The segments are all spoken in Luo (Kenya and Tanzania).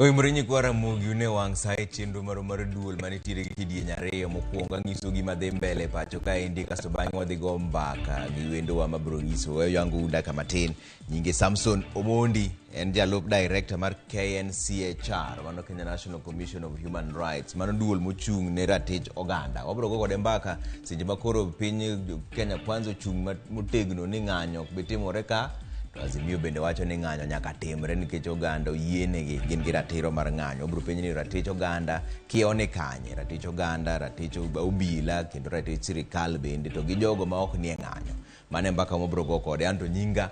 Oimore nyikwa Ramogi une wang' sa e chenro marwa mar duol manitiere gi kidieny ariyo. Mokwongo ang'iso gima dhi mbele pacho kaendi, kasto bang'e wadhi go mbaka gi wendowa mabiro nyiso wayango u dakika matin. Nyinge Samson Omondi, en jalup director mar KNCHR, mano Kenya National Commission of Human Rights, mano duol mochung' ne ratich oganda. Wabiro go kode mbaka seche ma koro piny Kenya Kwanza ochung' motegno ni ng'anyo ok bi timore ka to Azimio bende wacho ni ng'anyo nyaka timre nikech oganda oyienegi gin gi ratiro mar ng'anyo. Obiro penj ni ratich oganda kiewo ni kanye? Ratich oganda, ratich obila kendo ratich sirikal bende to gi jogo ma ok nie ng'anyo. Mano e mbaka mobiro go kode. Anto nyinga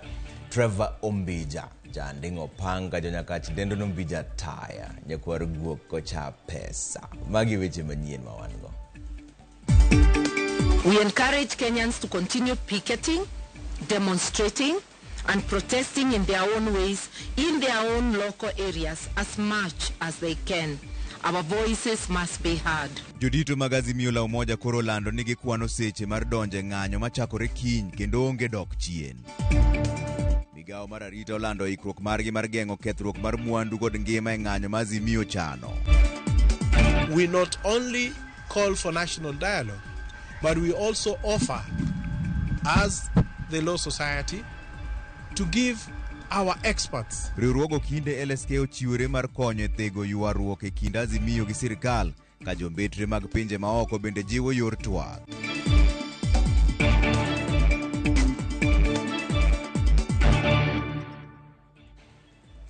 Trevor Ombija, janding' opanga jonyakach dendo no Ombija taya, nyakwar guok kocha pesa. Magi weche manyien ma wan go. We encourage Kenyans to continue picketing, demonstrating, and protesting in their own ways, in their own local areas, as much as they can. Our voices must be heard. Jodito mag Azimio la Umoja koro olando ni gikwano seche mar donjo e ng'anyo machakore kiny kendo onge dok chien. Migawo mar arita olando ikruok margi mar geng'o kethruok mar mwandu kod ngima e ng'anyo ma Azimio chano. We not only call for national dialogue, but we also offer, as the Law Society, to give our experts. Riwruog okinde LSK ochiwore mar konyo e thego ywaruok e kind Azimio gi sirkal ka jombetre mag pinje maoko bende jiwo yor twak.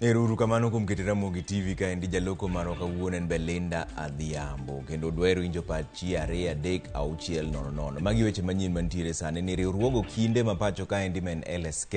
Ero uru kamano kuom keto Ramogi TV kaendi jaloko marwa kawuono en Belinda Adhiambo kendo dwahero winjo pachi 2 3 6 0 0. Magi weche manyien mantiere sani ni riwruog okinde ma pacho kaendi ma en LSK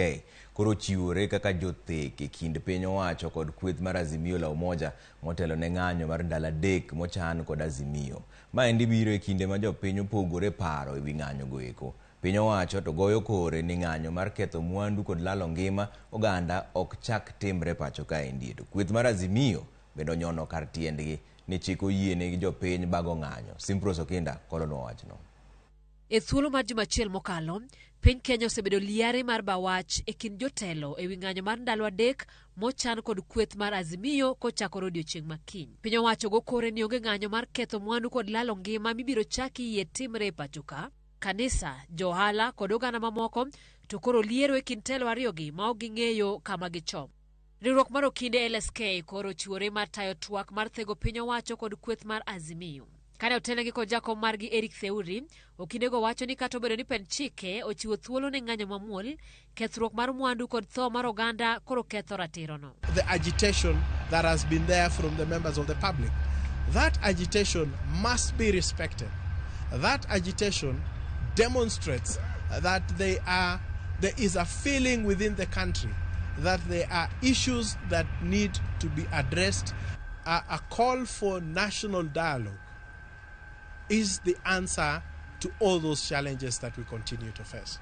koro ochiwore kaka jothek e kind piny owacho kod kweth mar Azimio la Umoja motelo ne ng'anyo mar ndalo adek mochan kod Azimio. Maendi biro e kinde ma jopiny opogore paro ewi ng'anyo go eko. Piny owacho to goyo kore ni ng'anyo mar ketho mwandu kod lalo ngima oganda ok chak timre pacho kaendi. To kweth mar Azimio bende onyono kar tiendgi ni chik oyiene gi jopiny bago ng'anyo. Simpros Okinda kolonwa wachno. E thuolo mar juma achiel mokalo, piny Kenya osebedo liare mar bawach e kind jotelo e wi ng'anyo mar ndalo adek mochan kod kweth mar Azimio kochakore odiochieng' ma kiny. Piny owacho go kore ni onge ng'anyo mar ketho mwandu kod lalo ngima mibiro chaki yie timre e pacho ka. Kanisa, johala kod oganda mamoko to koro liero e kind telo ariyogi ma ok ging'eyo kama gichomo. Riwruok mar okinde LSK koro ochiwore mar tayo twak mar thego piny owacho kod kweth mar Azimio. Kane otelnegi kod jakom margi Eric Theuri, okindego wacho ni kata obedo ni pend chike ochiwo thuolo ne ng'anyo mamuol, kethruok mar mwandu kod tho mar oganda koro ketho ratirono. The agitation that has been there from the members of the public, that agitation must be respected. That agitation demonstrates that there is a feeling within the country that there are issues that need to be addressed. A call for national dialogue is the answer to all those challenges that we continue to face.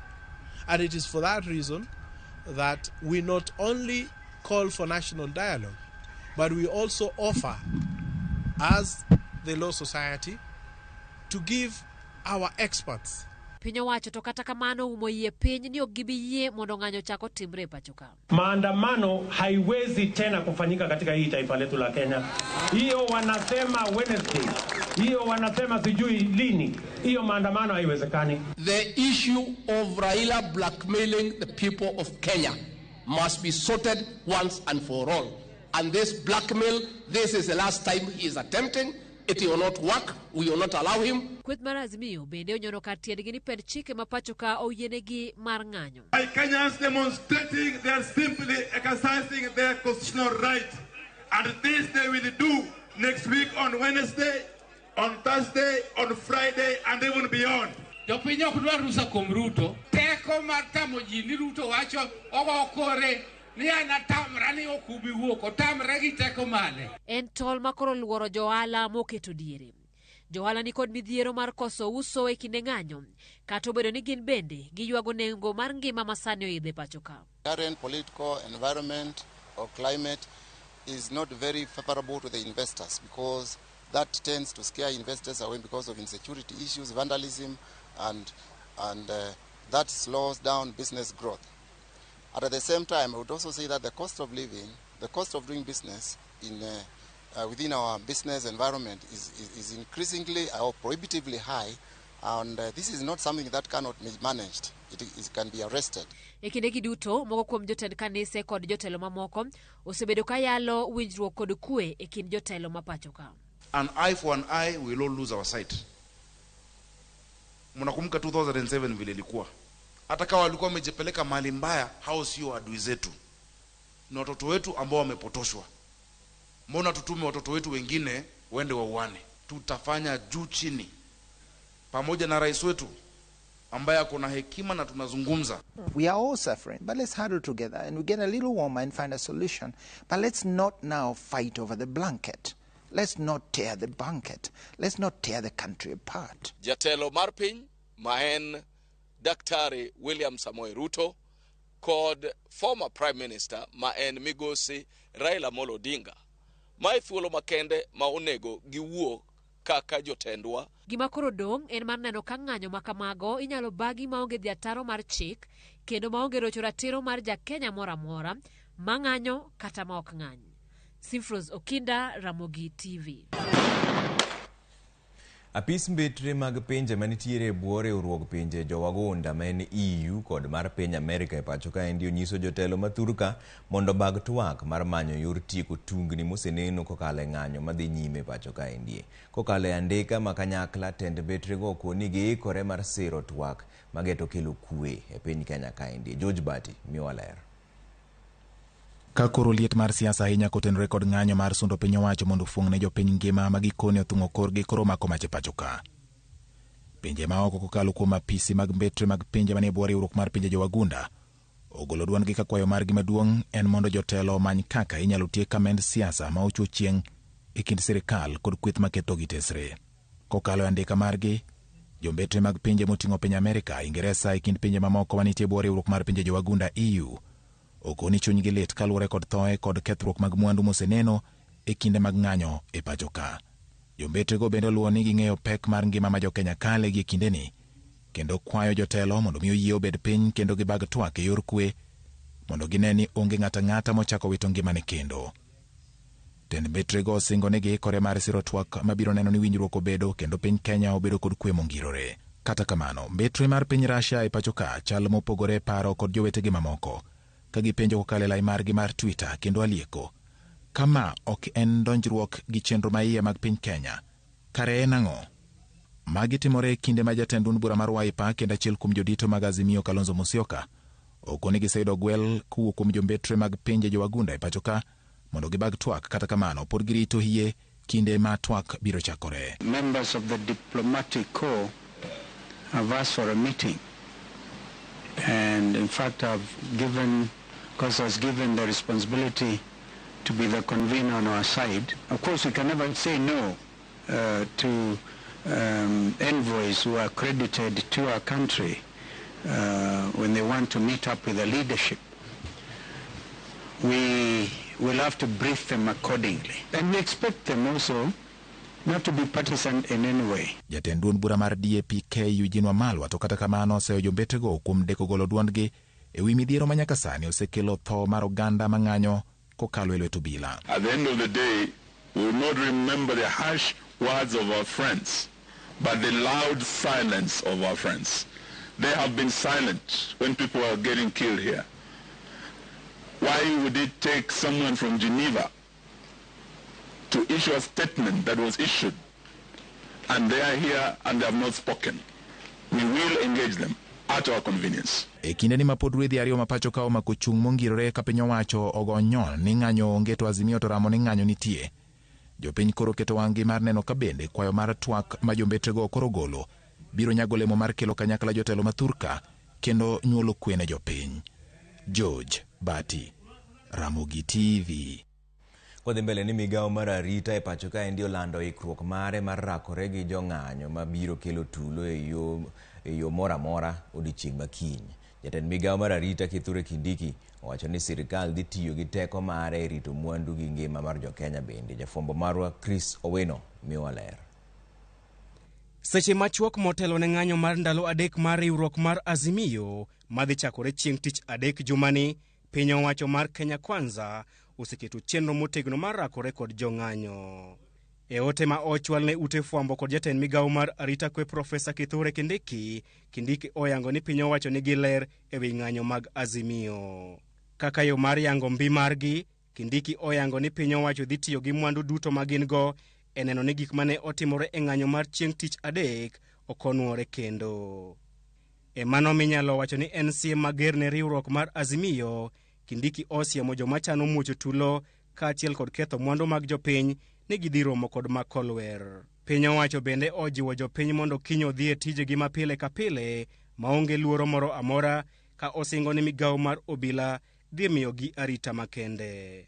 And it is for that reason that we not only call for national dialogue, but we also offer, as the Law Society, to give our experts. Piny owacho to kata kamano umo yie piny ni ok gibi yie mondo ng'anyo ochak otimre e pacho ka. Maandamano haiwezi tena kufanyika katika hii taifa letu la Kenya. Hiyo wanasema Wednesday, hiyo wanasema sijui lini, hiyo maandamano haiwezekani. The issue of Raila blackmailing the people of Kenya must be sorted once and for all. And this blackmail, this is the last time he is attempting. It will not work. We will not allow him. Kweth mar Azimio bende onyono kar tiendgi ni pend chike ma pacho ka oyienegi mar ng'anyo. By Kenyans demonstrating, they are simply exercising their constitutional right. And this they will do Next week on Wednesday, on Thursday, on Friday, and even beyond. Jopiny ok dwar rusa kuom Ruto. Teko mar tamo ji ni Ruto wacho ogo kore ni an atamra ni ok ubi wuok. Otamre gi teko mane? En tol ma koro luoro johala moketo diere. Johala ni kod midhiero mar koso uso e kinde ng'anyo, kata obedo ni gin bende giywago nengo mar ngima ma sani oidho e pacho ka. Current political environment or climate is not very favorable to the investors because that tends to scare investors away because of insecurity issues, vandalism, and that slows down business growth. At the same time, I would also say that the cost of living, the cost of doing business in, within our business environment is increasingly or prohibitively high, and this is not something that cannot be managed. It can be arrested. E kindegi duto, moko kuom jotend kanise kod jotelo mamoko osebedo ka yalo winjruok kod kwe e kind jotelo ma pacho ka. An eye for an eye, we will all lose our sight. Mnakumbuka 2007 vile ilikuwa. Hata kama walikuwa wamejipeleka mahali mbaya, hao sio adui zetu, ni watoto wetu ambao wamepotoshwa. Mbona tutume watoto wetu wengine waende wauane? Tutafanya juu chini, pamoja na rais wetu ambaye ako na hekima na tunazungumza. We are all suffering, but let's huddle together and we get a little warmer and find a solution. But let's not now fight over the blanket. Let's not tear the blanket. Let's not tear the country apart. Jatelo mar piny ma en Daktari William Samoei Ruto kod former Prime Minister ma en Migosi Raila Amolo Odinga. Mae thuolo makende ma onego giwuo kaka jotendwa. Gima koro dong' en mar neno ka ng'anyo ma kamago inyalo bagi maonge dhi ataro mar chik kendo maonge rocho ratiro mar jakenya moro amora ma ng'anyo kata ma ok ng'any. Simfros Okinda, Ramogi TV. Apis mbetre mag pinje manitiere e bwo riwruog pinje jowagunda ma en EU kod mar piny Amerika e pacho kaendi onyiso jotelo ma thurka mondo obag twak mar manyo yor tieko tungni moseneno kokalo e ng'anyo madhi nyime e pacho kaendi. Kokalo e andika ma kanyakla, tend mbetrego okoni giikore mar siro twak mageto kelo kwe e piny Kenya kaendi. George Bati miyowa ler. Ka koro liet mar siasa ahinya kotenore kod ng'anyo mar sundo piny owacho mondo ofuong' ne jopiny ngima ma gikone othung'o korgi koro mako mach e pacho ka. Pinje ma oko kokalo kuom apisi mag mbetre mag pinje manie bwo riwruok mar pinje jowagunda ogolo duondgi ka kwayo margi maduong' en mondo jotelo omany kaka inyalo tiek kamend siasa ma ochwo chieng' e kind sirikal kod kweth maketho gi tesre. Kokalo e andika margi, jombetre mag pinje moting'o piny Amerika, Ingeresa e kind pinje mamoko manitie e bwo riwruok mar pinje jowagunda EU okoni chunygi lit kaluwore kod thoe kod kethruok mag mwandu moseneno e kinde mag ng'anyo e pacho ka. Jombetrego bende oluwo ni ging'eyo pek mar ngima ma jokenya kale gi e kindeni kendo kwayo jotelo mondo mi oyie obed piny kendo gibag twak e yor kwe mondo gine ni onge ng'ato ang'ata mochako wito ngimane kendo. Tend mbetrego osingo ni giikore mar siro twak mabiro neno ni winjruok obedo kendo piny Kenya obedo kod kwe mongirore. Kata kamano, mbetre mar piny Russia e pacho ka chal mopogore e paro kod jowetegi mamoko ka gipenjo kokalo e lai margi mar Twitter kendo alieko. Kama ok en donjruok gi chenro maiye mag piny Kenya, kare en ang'o? Magi timore e kinde ma jatend duond bura mar Wiper kendo achiel kuom jodito mag Azimio Kalonzo Musyoka okoni giseyudo gwel kowuok kuom jombetre mag pinje jowagunda e pacho ka mondo gibag twak. Kata kamano pod girito hie kinde ma twak biro chakore. Members of the diplomatic corps have asked for a meeting. And in fact, I've given, because I was given the responsibility to be the convener on our side. Of course, we can never say no to envoys who are accredited to our country when they want to meet up with the leadership. We will have to brief them accordingly. And we expect them also not to be partisan in any way. Jatend duond bura mar DAP-K Eugene Wamalwa to kata kamano oseyo jombetego kuom deko golo duondgi e wi midhiero ma nyaka sani osekelo tho mar oganda mang'anyo kokalo e lwet obila. At the end of the day, we will not remember the harsh words of our friends, but the loud silence of our friends. They have been silent when people are getting killed here. Why would it take someone from Geneva to issue a statement that was issued, and they are here and they have not spoken? We will engage them at our convenience. E kindeni ma pod rwedhi ariyo ma pacho ka omako chung' mongirore ka piny owacho ogo nyon ni ng'anyo onge to Azimio to ramo ni ng'anyo nitie. Jopiny koro keto wang'gi mar neno ka bende kwayo mar twak ma jombetrego koro golo biro nyago olemo mar kelo kanyakla jotelo ma thurka kendo nyuolo kwe ne jopiny. George Bati, Ramogi TV. Kodhi mbele ni migawo mar arita e pacho kaendi olando ikruok mare mar rakore gi jong'anyo mabiro kelo tulo e yo moro amora odiochieng' ma kiny. Jatend migawo mar arita Kithure Kindiki owacho ni sirikal dhi tiyo gi teko mare e rito mwandu gi ngima mar jokenya bende. Jafwambo marwa Chris Owino miyowa ler. Seche machuok motelo ne ng'anyo mar ndalo 3 mar riwruok mar Azimio madhi chakore chieng' tich 3 jumani, piny owacho mar Kenya Kwanza oseketo chenro motegno mar rakore kod jong'anyo. E ote ma ochwal ne ute fwambo kod jatend migawo mar arita kwe Profesa Kithure Kindiki, Kindiki oyango ni piny owacho nigi ler e wi ng'anyo mag Azimio. Kaka yo mar yango mbi margi, Kindiki oyango ni piny owacho dhi tiyo gi mwandu duto ma gin go e neno ni gik mane otimore e ng'anyo mar chieng' tich 3 ok onwore kendo. E mano minyalo wacho ni en siem mager ne riwruok mar Azimio, Kindiki osiemo joma chano muocho tulo kaachiel kod ketho mwandu mag jopiny ni gidhi romo kod makolwer. Piny owacho bende ojiwo jopiny mondo kiny odhi e tijegi ma pile ka pile maonge luoro moro amora, ka osingo ni migawo mar obila dhi miyogi arita makende.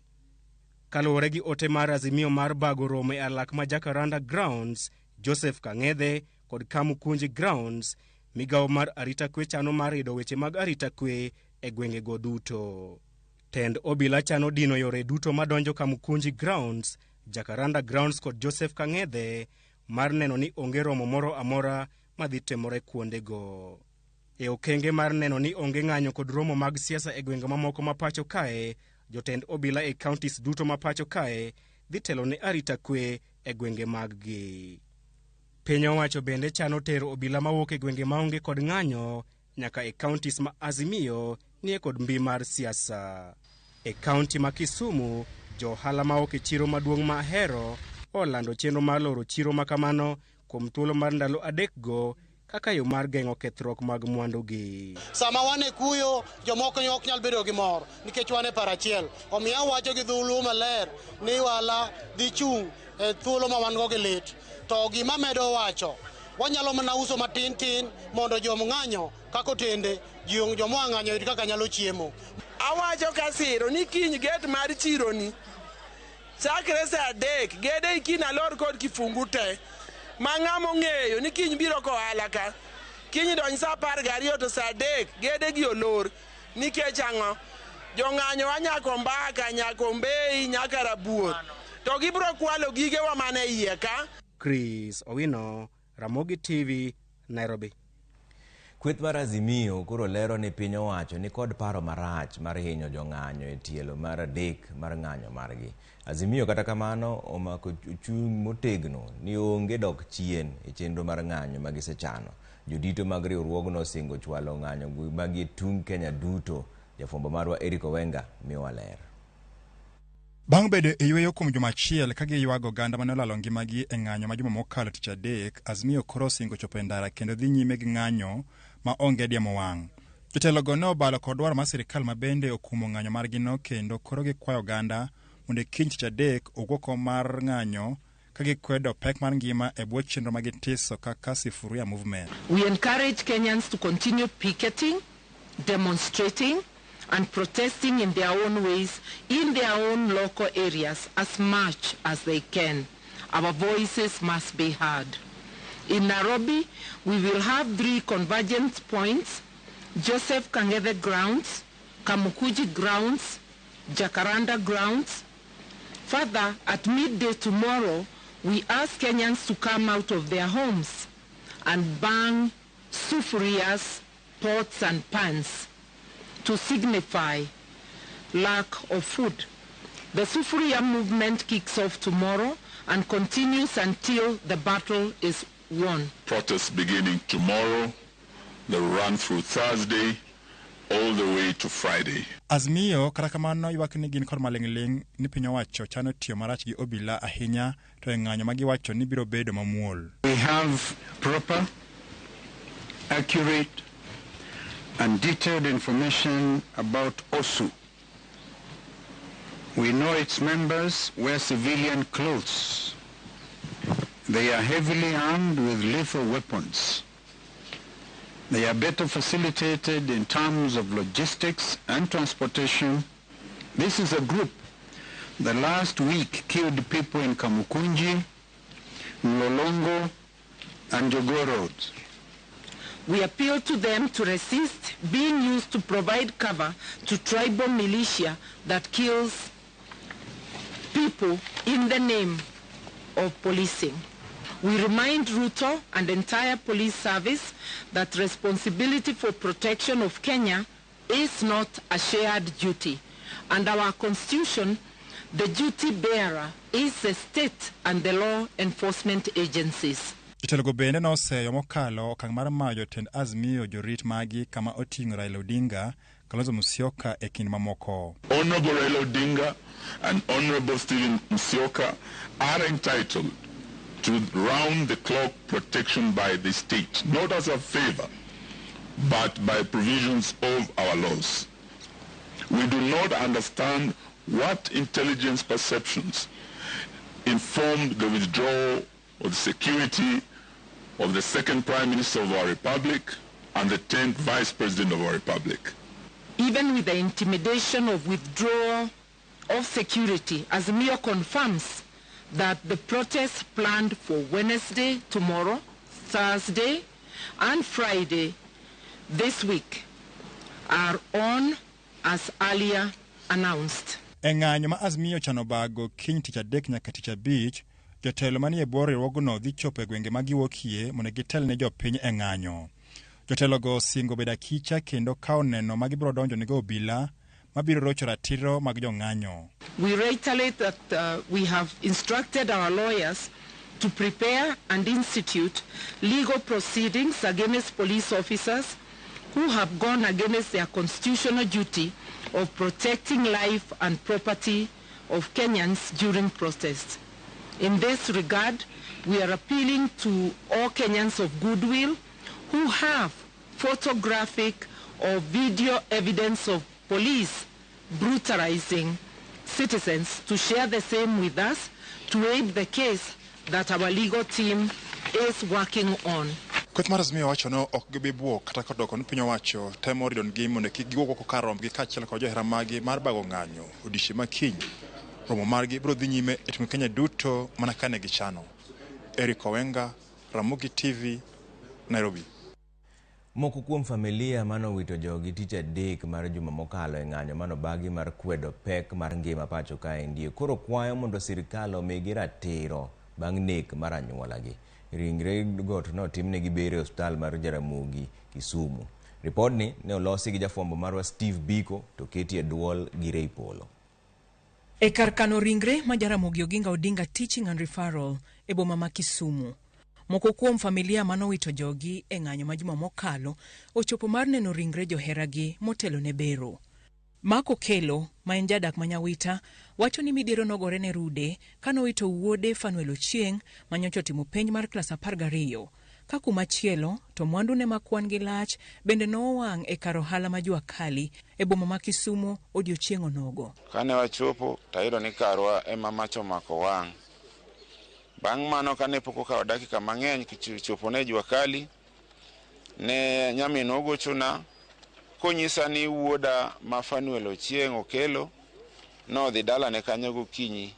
Kaluwore gi ote mar Azimio mar bago romo e alak ma Jacaranda Grounds, Joseph Kang'ethe kod Kamukunji Grounds, migawo mar arita kwe chano mar rido weche mag arita kwe e gwengego duto. Tend obila chano dino yore duto madonjo Kamukunji Grounds, Jacaranda Grounds kod Joseph Kang'ethe mar neno ni onge romo moro amora madhi timore kuondego. E okenge mar neno ni onge ng'anyo kod romo mag siasa e gwenge mamoko ma pacho kae, jotend obila e counties duto ma pacho kae dhi telo ne arita kwe e gwenge maggi. Piny owacho bende chano tero obila mawuok e gwenge maonge kod ng'anyo nyaka e counties ma Azimio nie kod mbi mar siasa. E county ma Kisumu, johala mawuok e chiro maduong' ma Ahero olando chenro mar loro chiro ma kamano kuom thuolo mar ndalo 3 go kaka yo mar geng'o kethruok mag mwandugi. Sama wan e kuyo, jomoko ok nyal bedo gi mor nikech wan e par achiel. Omiyo awacho gi dholuo maler ni wala dhi chung' e thuolo ma wan go gi lit. To gima medo wacho, wanyalo mana uso matin tin mondo jomng'anyo kaka otende, joma ng'anyo yud kaka nyalo chiemo. Awacho kasiro ni kiny get mar chironi chakre saa 3 gede ikiny alor kod kifungu te. Ma ng'ama ong'eyo ni kiny biro kohala ka, kiny donj saa 12 to saa 3 gede gi olor. Nikech ang'o? Jong'anyo a nyaka Ombaka, nyaka Ombei, nyaka Rabuor, to gibiro kwalo gigewa mana e iye ka. Chris Owino, Ramogi TV, Nairobi. Kweth mar Azimio koro lero ni piny owacho ni kod paro marach mar hinyo jong'anyo e tielo mar 3 mar ng'anyo margi. Azimio kata kamano omako chung' motegno ni onge dok chien e chenro mar ng'anyo ma gisechano. Jodito mag riwruogno osingo chwalo ng'anyo magi e tung' Kenya duto. Jafwambo marwa Eric Owenga miyowa ler. Bang' bedo e yweyo kuom juma achiel ka giywago oganda mane olalo ngimagi e ng'anyo ma juma mokalo tich 3, Azimio koro osingo chopo e ndara kendo dhi nyime gi ng'anyo ma onge diemo wang'. Jotelogo ne obalo kod dwaro mar sirikal ma bende okumo ng'anyo margino kendo koro gikwayo oganda mondo e kiny tich 3 owuok oko mar ng'anyo ka gikwedo pek mar ngima e bwo chenro ma gitiso kaka Sifuria Movement. We encourage Kenyans to continue picketing, demonstrating and protesting in their own ways, in their own local areas as much as they can. Our voices must be heard. In Nairobi, we will have 3 convergence points: Joseph Kang'ethe Grounds, Kamukunji Grounds, Jacaranda Grounds. Further, at midday tomorrow, we ask Kenyans to come out of their homes and bang sufurias, pots and pans to signify lack of food. The Sufuria movement kicks off tomorrow and continues until the battle is won. Protests beginning tomorrow, they run through Thursday, all the way to Friday. Azimio kata kamano ywak ni gin kod maling'ling' ni piny owacho chano tiyo marach gi obila ahinya to e ng'anyo ma giwacho ni biro bedo mamuol. We have proper, accurate and detailed information about OSU. We know its members wear civilian clothes. They are heavily armed with lethal weapons. They are better facilitated in terms of logistics and transportation. This is a group that last week killed people in Kamukunji, Mlolongo, and Jogoo roads. We appeal to them to resist being used to provide cover to tribal militia that kills people in the name of policing. We remind Ruto and entire police service that responsibility for protection of Kenya is not a shared duty. Under our constitution, the duty bearer is the state and the law enforcement agencies. Jotelogo bende noseyo mokalo okang' mar mayo jotend Azimio jorit maggi kama oting'o Raila Odinga, Kalonzo Musyoka e kind mamoko. Honorable Raila Odinga and Honorable Stephen Musyoka are entitled to round-the-clock protection by the state, not as a favor, but by provisions of our laws. We do not understand what intelligence perceptions informed the withdrawal of the security of the second Prime Minister of our Republic and the 10th Vice President of our Republic. Even with the intimidation of withdrawal of security, Azimio confirms that the protests planned for Wednesday, tomorrow, Thursday, and Friday this week are on as earlier announced. E ng'anyo ma Azimio ochano bago kiny tich adek nyaka tich abich, jotelo manie bwo riwruogno dhi chopo e gwenge ma giwuokie mondo gitel ne jopiny e ng'anyo. Jotelogo osingo bedo akicha kendo kawo neno ma gibiro donjo nego obila mabiro rocho ratiro mag jong'anyo. We reiterate that we have instructed our lawyers to prepare and institute legal proceedings against police officers who have gone against their constitutional duty of protecting life and property of Kenyans during protests. In this regard, we are appealing to all Kenyans of goodwill who have photographic or video evidence of police brutalizing citizens to share the same with us to aid the case that our legal team is working on. Kweth mar Azimio wacho ni ok gibi buok kata kodoko ni piny owacho temo ridonegi mondo kik giwuog oko kar rombgi kaachiel kod johera maggi mar bago ng'anyo odiechieng' ma kiny. Romo margi biro dhi nyime e timo Kenya duto mana kane gichano. Eric Owenga, Ramogi TV, Nairobi. Moko kuom familia manowito jogi tich adek mar juma mokalo e ng'anyo manobagi mar kwedo pek mar ngima pacho kaendi koro kwayo mondo sirikal omigi ratiro bang' nek mar anyuolagi. Ringre go to notimnegi bero e osiptal mar Jaramogi, Kisumu. Ripodni ne olosi gi jafwambo marwa Steve Biko to keti e duol gi Ray Polo. E kar kano ringre ma Jaramogi Oginga Odinga Teaching and Referral e boma ma Kisumu. Moko kuom familia manowito jogi e ng'anyo ma juma mokalo ochopo mar neno ringre joheragi motelo ne bero. Mark Okelo, ma en jadak ma Nyawita, wacho ni midhiero nogore ne rude kanowito wuode Fanuel Ochieng' manyocha otimo penj mar klas 12. Ka kumachielo to mwandune ma kwan gi lach bende nowang' e kar ohala ma Jua Kali e boma ma Kisumu odiochieng' onogo. Kane wachopo tayudo ni karwa ema mach omako wang'. Bang' mano kane pok okawo dakika mang'eny kichopo ne Jua Kali, ne nyaminwa ogochona konyisa ni wuoda ma Fanuel Ochieng' Okelo nodhi dalane kanyo gokinyi.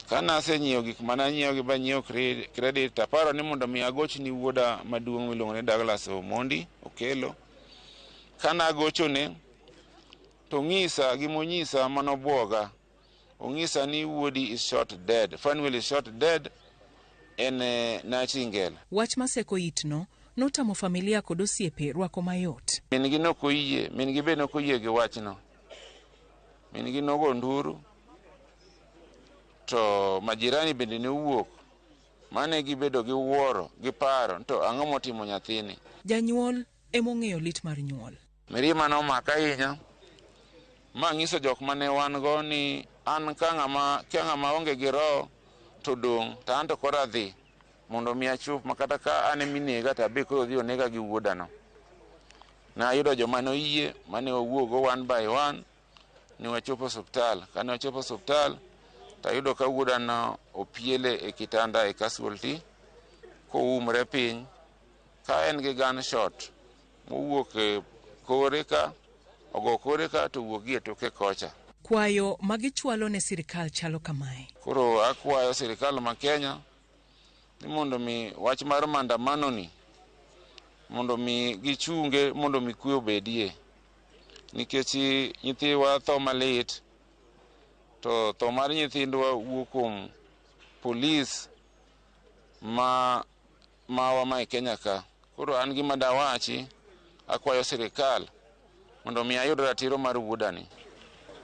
Kane asenyiewo gik mane anyiewo gi banyiewo credit, aparo ni mondo mi agoch ni wuoda maduong' miluongo ni Douglas Omondi Okelo. Kane agochone to ng'isa gimonyisa manobuoga. Ong'isa ni wuodi is shot dead. Fanuel is shot dead en Nachingel. Wach maseko itno notamo familia kod osiepe rwako mayot. Min gi nokoyie, min gi be nokoyie gi wachno. Min gi nogo nduru. To majirani bende ne owuok. Mane gibedo gi wuoro, gi paro, to ang'o motimo nyathini? Janyuol emong'eyo lit mar nyuol. Mirima nomaka ahinya. Ma ng'iso jok mane wan go ni an ka ng'ama onge gi roho to dong' to an to koro adhi mondo mi achop ma kata ka an eminega to abe koro odhi onega gi wuodano. Nayudo joma noyie mane wawuok go one by one. Ne wachopo osuptal. Kane wachopo osuptal, tayudo ka wuodano opiele e kitanda e casualty, koumre piny, ka en gi gunshot mowuok e kore ka, ogo kore ka to owuok gi e toke kocha. Kwayo ma gichwalo ne sirkal chalo kamae. Koro akwayo sirkal ma Kenya ni mondo mi wach mar maandamano ni mondo mi gichunge mondo mi kwe obedie. Nikech nyithiwa tho malit, to tho mar nyithindwa wuok kuom polis ma mawa ma e Kenya ka. Koro an gima dawachi, akwayo sirkal mondo mi ayud ratiro mar wuodani.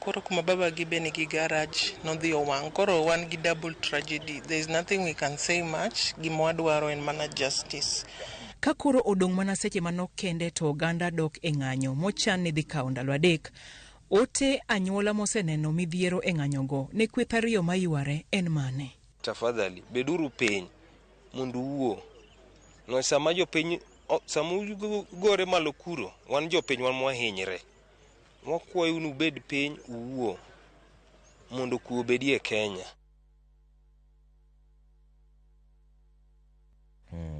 Koro kuma baba gi be nigi garage nodhi owang'. Koro wan gi double tragedy. There is nothing we can say much. Gima wadwaro en mana justice. Ka koro odong' mana seche manok kende to oganda dok e ng'anyo mochan ni dhi kawo ndalo adek. Ote anyuola moseneno midhiero e ng'anyogo ne kweth ariyo mayware en mane? Tafadhali beduru piny mondo uwuo. No sama jopiny sama ugore malo kuro, wan jopiny wan mwahinyre. Wakwayo ni ubed piny uwuo mondo kwe obedie e Kenya.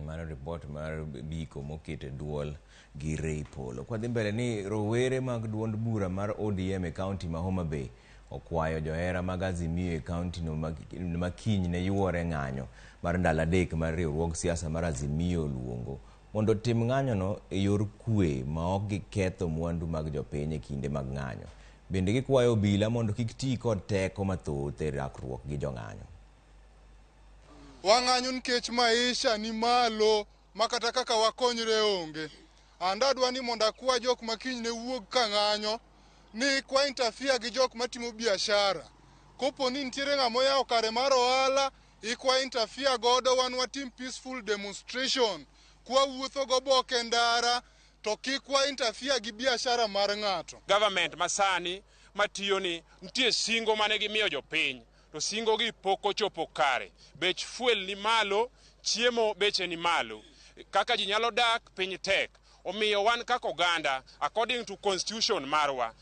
Mano ripot mar Biko moket e duol gi Ray Polo. Kwadhi mbele ni rowere mag duond bura mar ODM e kaunti ma Homa Bay okwayo johera mag Azimio e kaunti no ma kiny ne yuore ng'anyo mar ndalo adek mar riwruog siasa mar Azimio luongo mondo tim ng'anyono e yor kwe ma ok giketho mwandu mag jopiny e kinde mag ng'anyo. Bende gikwayo obila mondo kik ti kod teko mathoth e rakruok gi jong'anyo. Wang'anyo nikech maisha ni malo ma kata kaka wakonyre onge. Andadwa ni mondo akwa jok ma kiny ne wuog ka ng'anyo ni kwa interfere gi jok matimo biashara. Kopo ni nitiere ng'ama oyawo kare mar ohala, ikwa interfere godo wan watim peaceful demonstration. Kwa wuotho goboke ndara to kik wa interfere gi biashara mar ng'ato. Government masani matiyo ni nitie singo mane gimiyo jopiny. To singo gi pok ochopo kare. Bech fuel ni malo, chiemo beche ni malo. Kaka ji nyalo dak, piny tek. Omiyo wan kaka oganda, according to constitution marwa,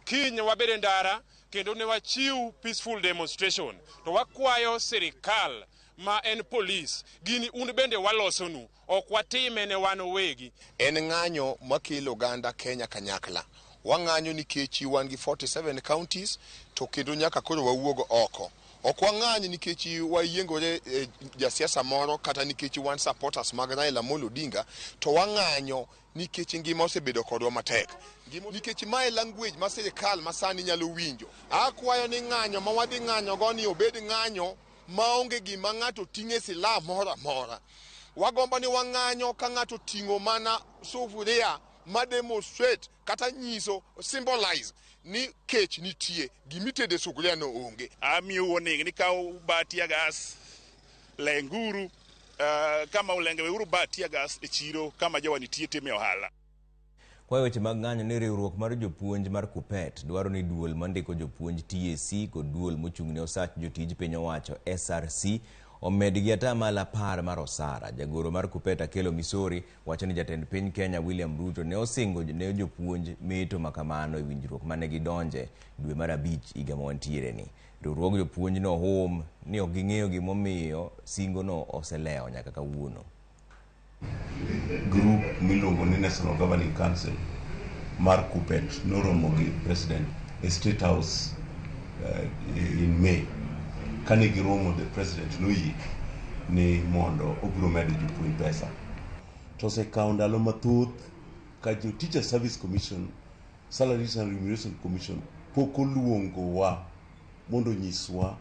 kiny wabed e ndara kendo ne wachiw peaceful demonstration. To wakwayo sirikal ma en polis, gini un bende walosonu, ok watime ne wan owegi. En ng'anyo makelo oganda Kenya kanyakla. Wang'anyo nikech wan gi 47 counties to kendo nyaka koro wawuog oko. Ok wang'any nikech wayiengore jasiasa moro kata nikech wan supporters mag Raila Amolo Odinga, to wang'anyo nikech ngima osebedo kodwa matek. Nikech mae language ma sirikal masani nyalo winjo. Akwayo ni ng'anyo ma wadhi ng'anyo go ni obed ng'anyo maonge gima ng'ato ting'e silaha moro amora. Wagombo ni wang'anyo ka ng'ato ting'o mana sufuria ma demonstrate kata nyiso symbolize ni kech nitie, gimitede sufuria no onge. Amiyo warning ni ka uba tear gas, lenguru, kama ulenge weuru ba tear gas e chiro kama jowa nitie time ohala. Kwa weche mag ng'anyo ni riwruok mar jopuonj mar KUPPET dwaro ni duol mandiko jopuonj TSC kod duol mochung' ne osach jotij piny owacho SRC omed gi 10% mar osara. Jagoro mar KUPPET Akelo Misori wacho ni jatend piny Kenya William Ruto ne osingo ne jopuonj meto makamano e winjruok mane gidonje dwe mar 5 higa ma wantiere ni. Riwruog jopuonj no hum ni ok ging'eyo gimomiyo singo no oselewo nyaka kawuono. Group miluongo ni National Governing Council mar KUPPET noromo gi president e State House in May. Kane giromo, the president noyie ni mondo obiro medo jopuonj pesa. To osekawo ndalo mathoth ka jo Teacher Service Commission, Salaries and Remuneration Commission pok oluongowa mondo onyiswa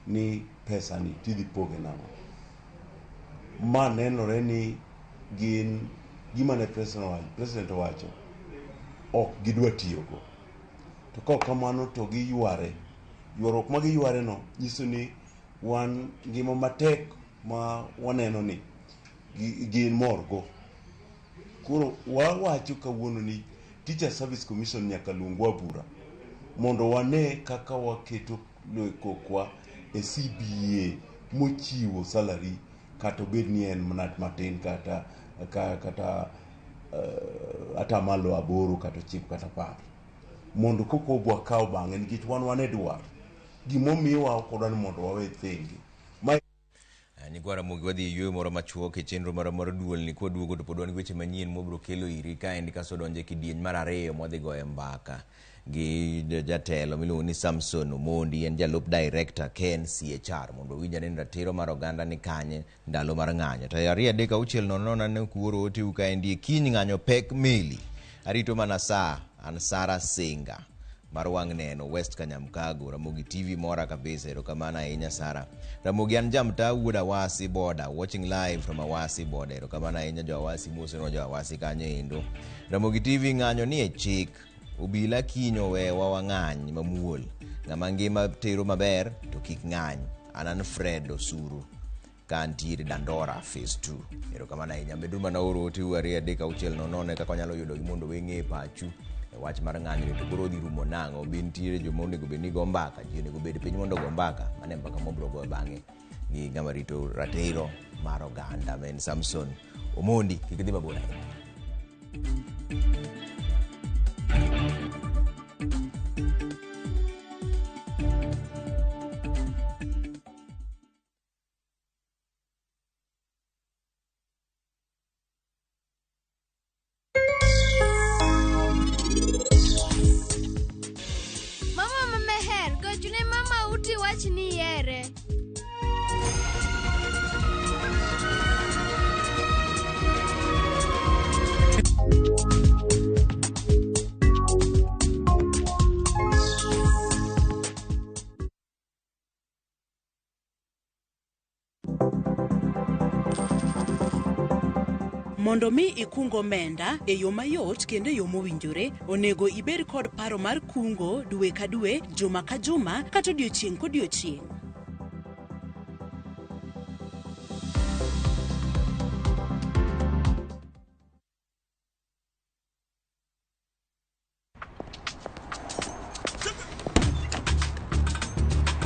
ni pesa ni tidhi poge nang'o. Ma nenore ni gin gima ne president owacho ok gidwa tiyogo. To ka ok kamano to giyware. Ywaruok ma giyware no nyiso ni wan ngima matek ma waneno ni gin morgo. Koro wawacho kawuono ni Teacher Service Commission nyaka luongwa bura mondo wane kaka waketo kokwa e CBA mochiwo salary kata obed ni en mana matin kata 8 kata 9 kata 10. Mondo koko wakaw bang'e nikech wan wan e dwar. Gimomiwa ok wadwa ni mondo wawe thenge. Ma Nyikwa Ramogi wadhi e yueyo moro machuok e chenro marwa mar duol ni kwaduogo to pod wan gi weche manyien mwabiro kelo iri kaendi kasto donjo e kidieny mar ariyo mwadhi goye mbaka gi jatelo miluongo ni Samson Omondi, en jalup director KNCHR, mondo wawinj ane ni ratiro mar oganda ni kanye ndalo mar ng'anyo. To 2 3 6 0 0 ne kuoro oteu kaendi e kiny ng'anyo pek meli. Arito mana saa, an Sara Singa mar wang' neno West Kanyamkago, Ramogi TV mora kabisa, erokamano ahinya Sara. Ramogi an jamta wuod Awasi boda, watching live from Awasi boda, erokamano ahinya jo Awasi, moseno jo Awasi kanyo endo. Ramogi TV ng'anyo ni e chik, obila kiny owewa wang'any mamuol, ng'ama ngima tero maber to kik ng'any. An an Fred Osuru ka antiere Dandora phase 2. Erokamano ahinya. Meduru mana oro oteu 2 3 6 0 0 kaka wanyalo yudogi mondo weng'e pachu e wach mar ng'anyo ni to koro odhi rumo nang'o. Be nitiere joma onego bed ni go mbaka, ji onego bed piny mondo ogo mbaka. Mano e mbaka mwabiro goyo bang'e gi ng'ama rito ratiro mar oganda ma en Samson Omondi. Kik idhi mabor ahinya. Mama mameher, gochne mama uti wach ni ihere. Mondo mi ikung omenda e yo mayot kendo e yo mowinjore, onego ibed kod paro mar kungo dwe ka dwe, juma ka juma, kata odiochieng' kodiochieng'.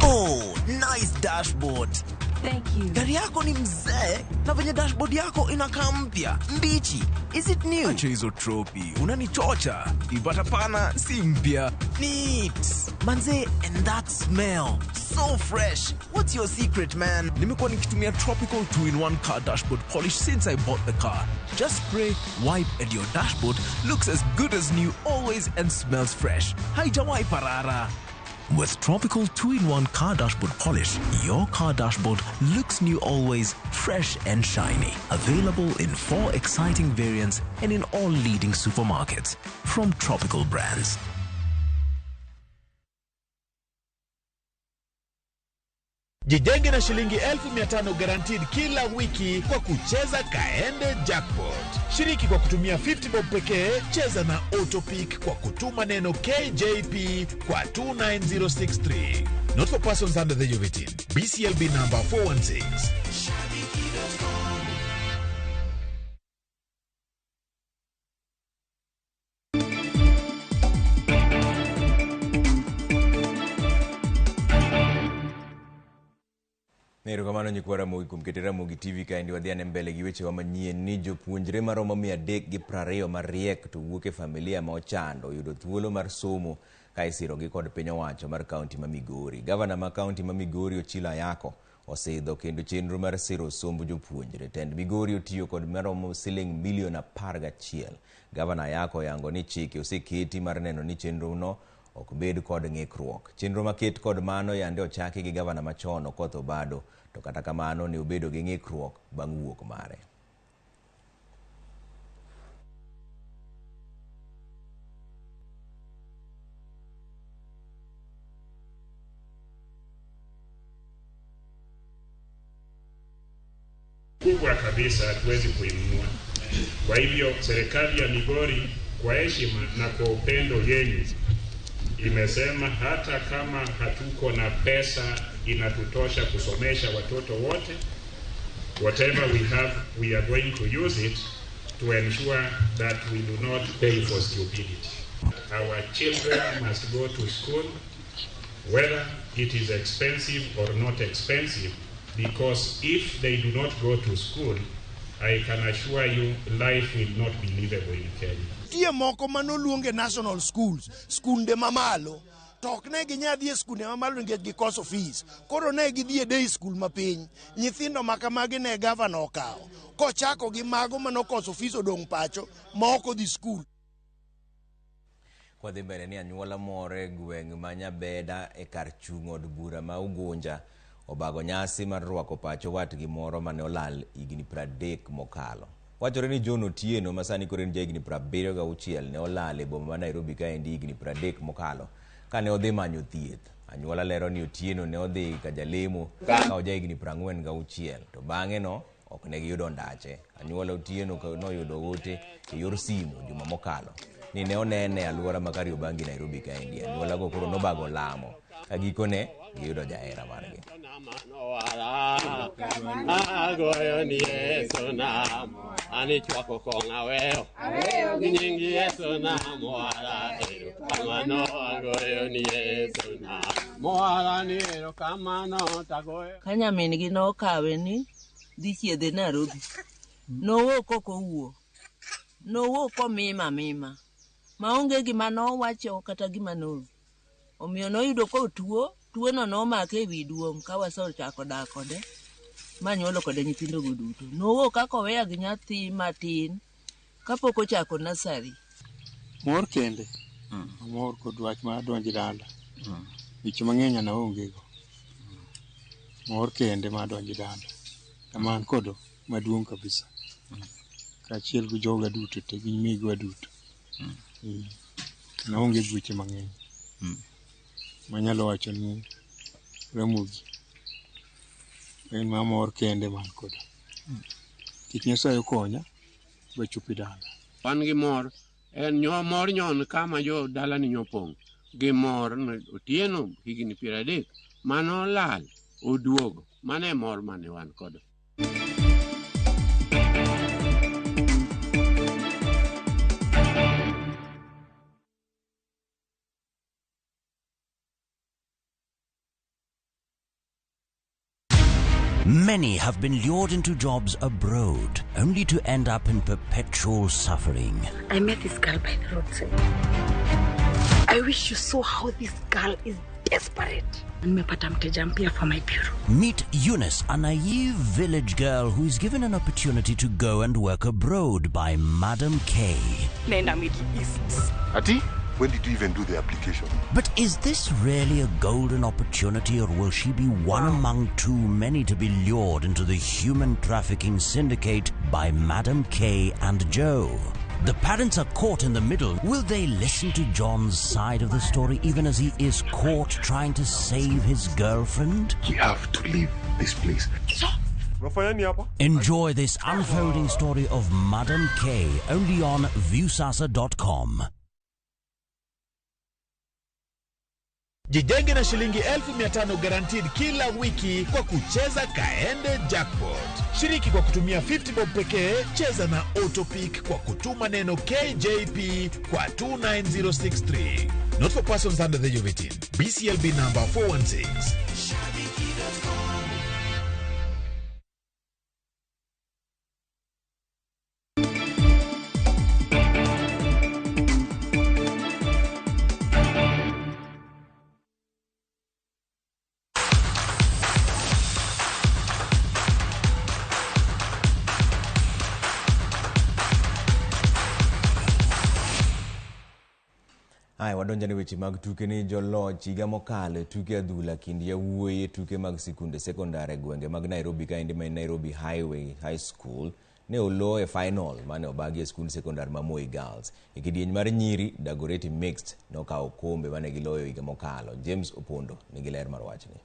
Oh, nice dashboard. Thank you. Gari yako ni mzee na venye dashboard yako inakaa mpya mbichi. Is it new? Acha hizo tropi, unanichocha. Ipata pana si mpya. Neat. Manze, and that smell. So fresh. What's your secret, man? Nimekuwa nikitumia Tropical 2-in-1 car dashboard polish since I bought the car. Just spray, wipe and your dashboard looks as good as new always and smells fresh. Haijawahi parara. With Tropical 2-in-1 car dashboard polish, your car dashboard looks new always, fresh and shiny. Available in 4 exciting variants and in all leading supermarkets. From Tropical Brands. Jijenge na shilingi 1500 guaranteed kila wiki kwa kucheza Kaende Jackpot. Shiriki kwa kutumia 50 bob pekee, cheza na Autopick kwa kutuma neno KJP kwa 29063. Not for persons under the age of 18. BCLB number 416. Erokamano nyikwa Ramogi kuom keto Ramogi TV kaendi wadhi ane mbele gi wechewa manyien ni jopuonjre maromo 320 mariek to wuok e familia ma ochando oyudo thuolo mar somo ka isirogi kod piny owacho mar kaunti ma Migori. Gavana ma kaunti ma Migori Ochilo Ayako osidho kendo chenro mar siro somb jopuonjre. Tend Migori otiyo kod maromo siling milion 11. Gavana Ayako oyango ni chike oseketi mar neno ni chenrono ok bed kod ng'ikruok. Chenro maket kod mano yande ochaki gi gavana machon Okoth Obado, to kata kamano ne obedo gi ng'ikruok bang' wuok mare. Kubwa kabisa hatuwezi kuinunua. Kwa hivyo serikali ya Migori kwa heshima na kwa upendo yenu imesema hata kama hatuko na pesa inatutosha kusomesha watoto wote, whatever we have we are going to use it to ensure that we do not pay for stupidity. Our children must go to school whether it is expensive or not expensive, because if they do not go to school, I can assure you life will not be livable in Kenya. Nitie moko manoluong e national schools, skunde mamalo, to ok ne ginya dhi e skunde mamalo nikech gikoso fees. Koro ne gidhi e day school mapiny. Nyithindo ma kamagi ne gavana okawo kochako gi mago manokoso fees odong' pacho ma ok odhi skul. Kwadhi mbele ni anyuola moro e gweng' ma Nyabeda e kar chung' od bura ma Ugunja obago nyasi mar rwako pacho watgi moro mane olal higni 30 mokalo. Wachore ni John Otieno ma sani koro en jahigni 76 ne olal e boma ma Nairobi kaendi higni 30 mokalo kane odhi manyo thieth. Anyuola lero ni Otieno ne odhi ka jalemo ka ojahigni 46 to bang'e no ok ne giyudo ndache. Anyuola Otieno noyudo ote e yor simu juma mokalo ni ne onene e alwora ma Kariobangi Nairobi kaendi. Anyuola go koro nobago lamo ka gikone giyudo jahera margi. Agoyo ni Yesu namo, ani chwako kong' aweyo. Gi nying Yesu namo, ara erokamano agoyo ni Yesu namo, ara ni erokamano tagoyo. Ka nyamin gi nokawe ni dhi chiedhe Nairobi, nowuok ok owuo, nowuok komima mima, maonge gima nowacho kata gima no. Omiyo noyudo kotuo, tuono nomake e wi duong' ka wasechako dak kode, manyuolo kode nyithindogo duto. Nowuok kaka oweya gi nyathi matin kapok ochako nursery. Mor kende. Amor kod wach mar donjo dala. Weche mang'eny an aonge go. Mor kende mar donjo dala. Ema an kodo maduong' kabisa. Kaachiel gi joga duto te gi nyimigwa duto. An aonge gi weche mang'eny. Manyalo wacho ni Ramogi en ma mor kende man kodo. Kik Nyasaye okonya bachopi dala. Wan gi mor, en nyo mor nyon kama jo dalani nyopong' gi mor Otieno higni 30 mano lal oduogo. Mano e mor mane wan kodo. Many have been lured into jobs abroad, only to end up in perpetual suffering. I met this girl by the roadside. I wish you saw how this girl is desperate. Nimepata mteja mpya for my bureau. Meet Eunice, a naive village girl who is given an opportunity to go and work abroad by Madam K. Naenda Middle East. Ati, when did you even do the application? But is this really a golden opportunity, or will she be one among too many to be lured into the human trafficking syndicate by Madam K and Joe? The parents are caught in the middle. Will they listen to John's side of the story even as he is caught trying to save his girlfriend? We have to leave this place. Enjoy this unfolding story of Madam K only on Viusasa.com. Jijenge na shilingi 500,000 guaranteed kila wiki kwa kucheza Kaende Jackpot. Shiriki kwa kutumia 50 bob pekee, cheza na Autopick kwa kutuma neno KJP kwa 29063. Not for persons under the age of 18. BCLB number 416. Aya, wadonjo ne weche mag tuke ni joloch higa mokalo e tuke adhula kind yawuoyi e tuke mag sikunde sekondar e gwenge mag Nairobi kaendi ma en Nairobi Highway High School ne olo e final mane obagi e skund sekondar ma Moi Girls. E kidieny mar nyiri, Dagoretti Mixed nokawo okombe mane giloyo higa mokalo. James Opondo nigi ler mar wachni.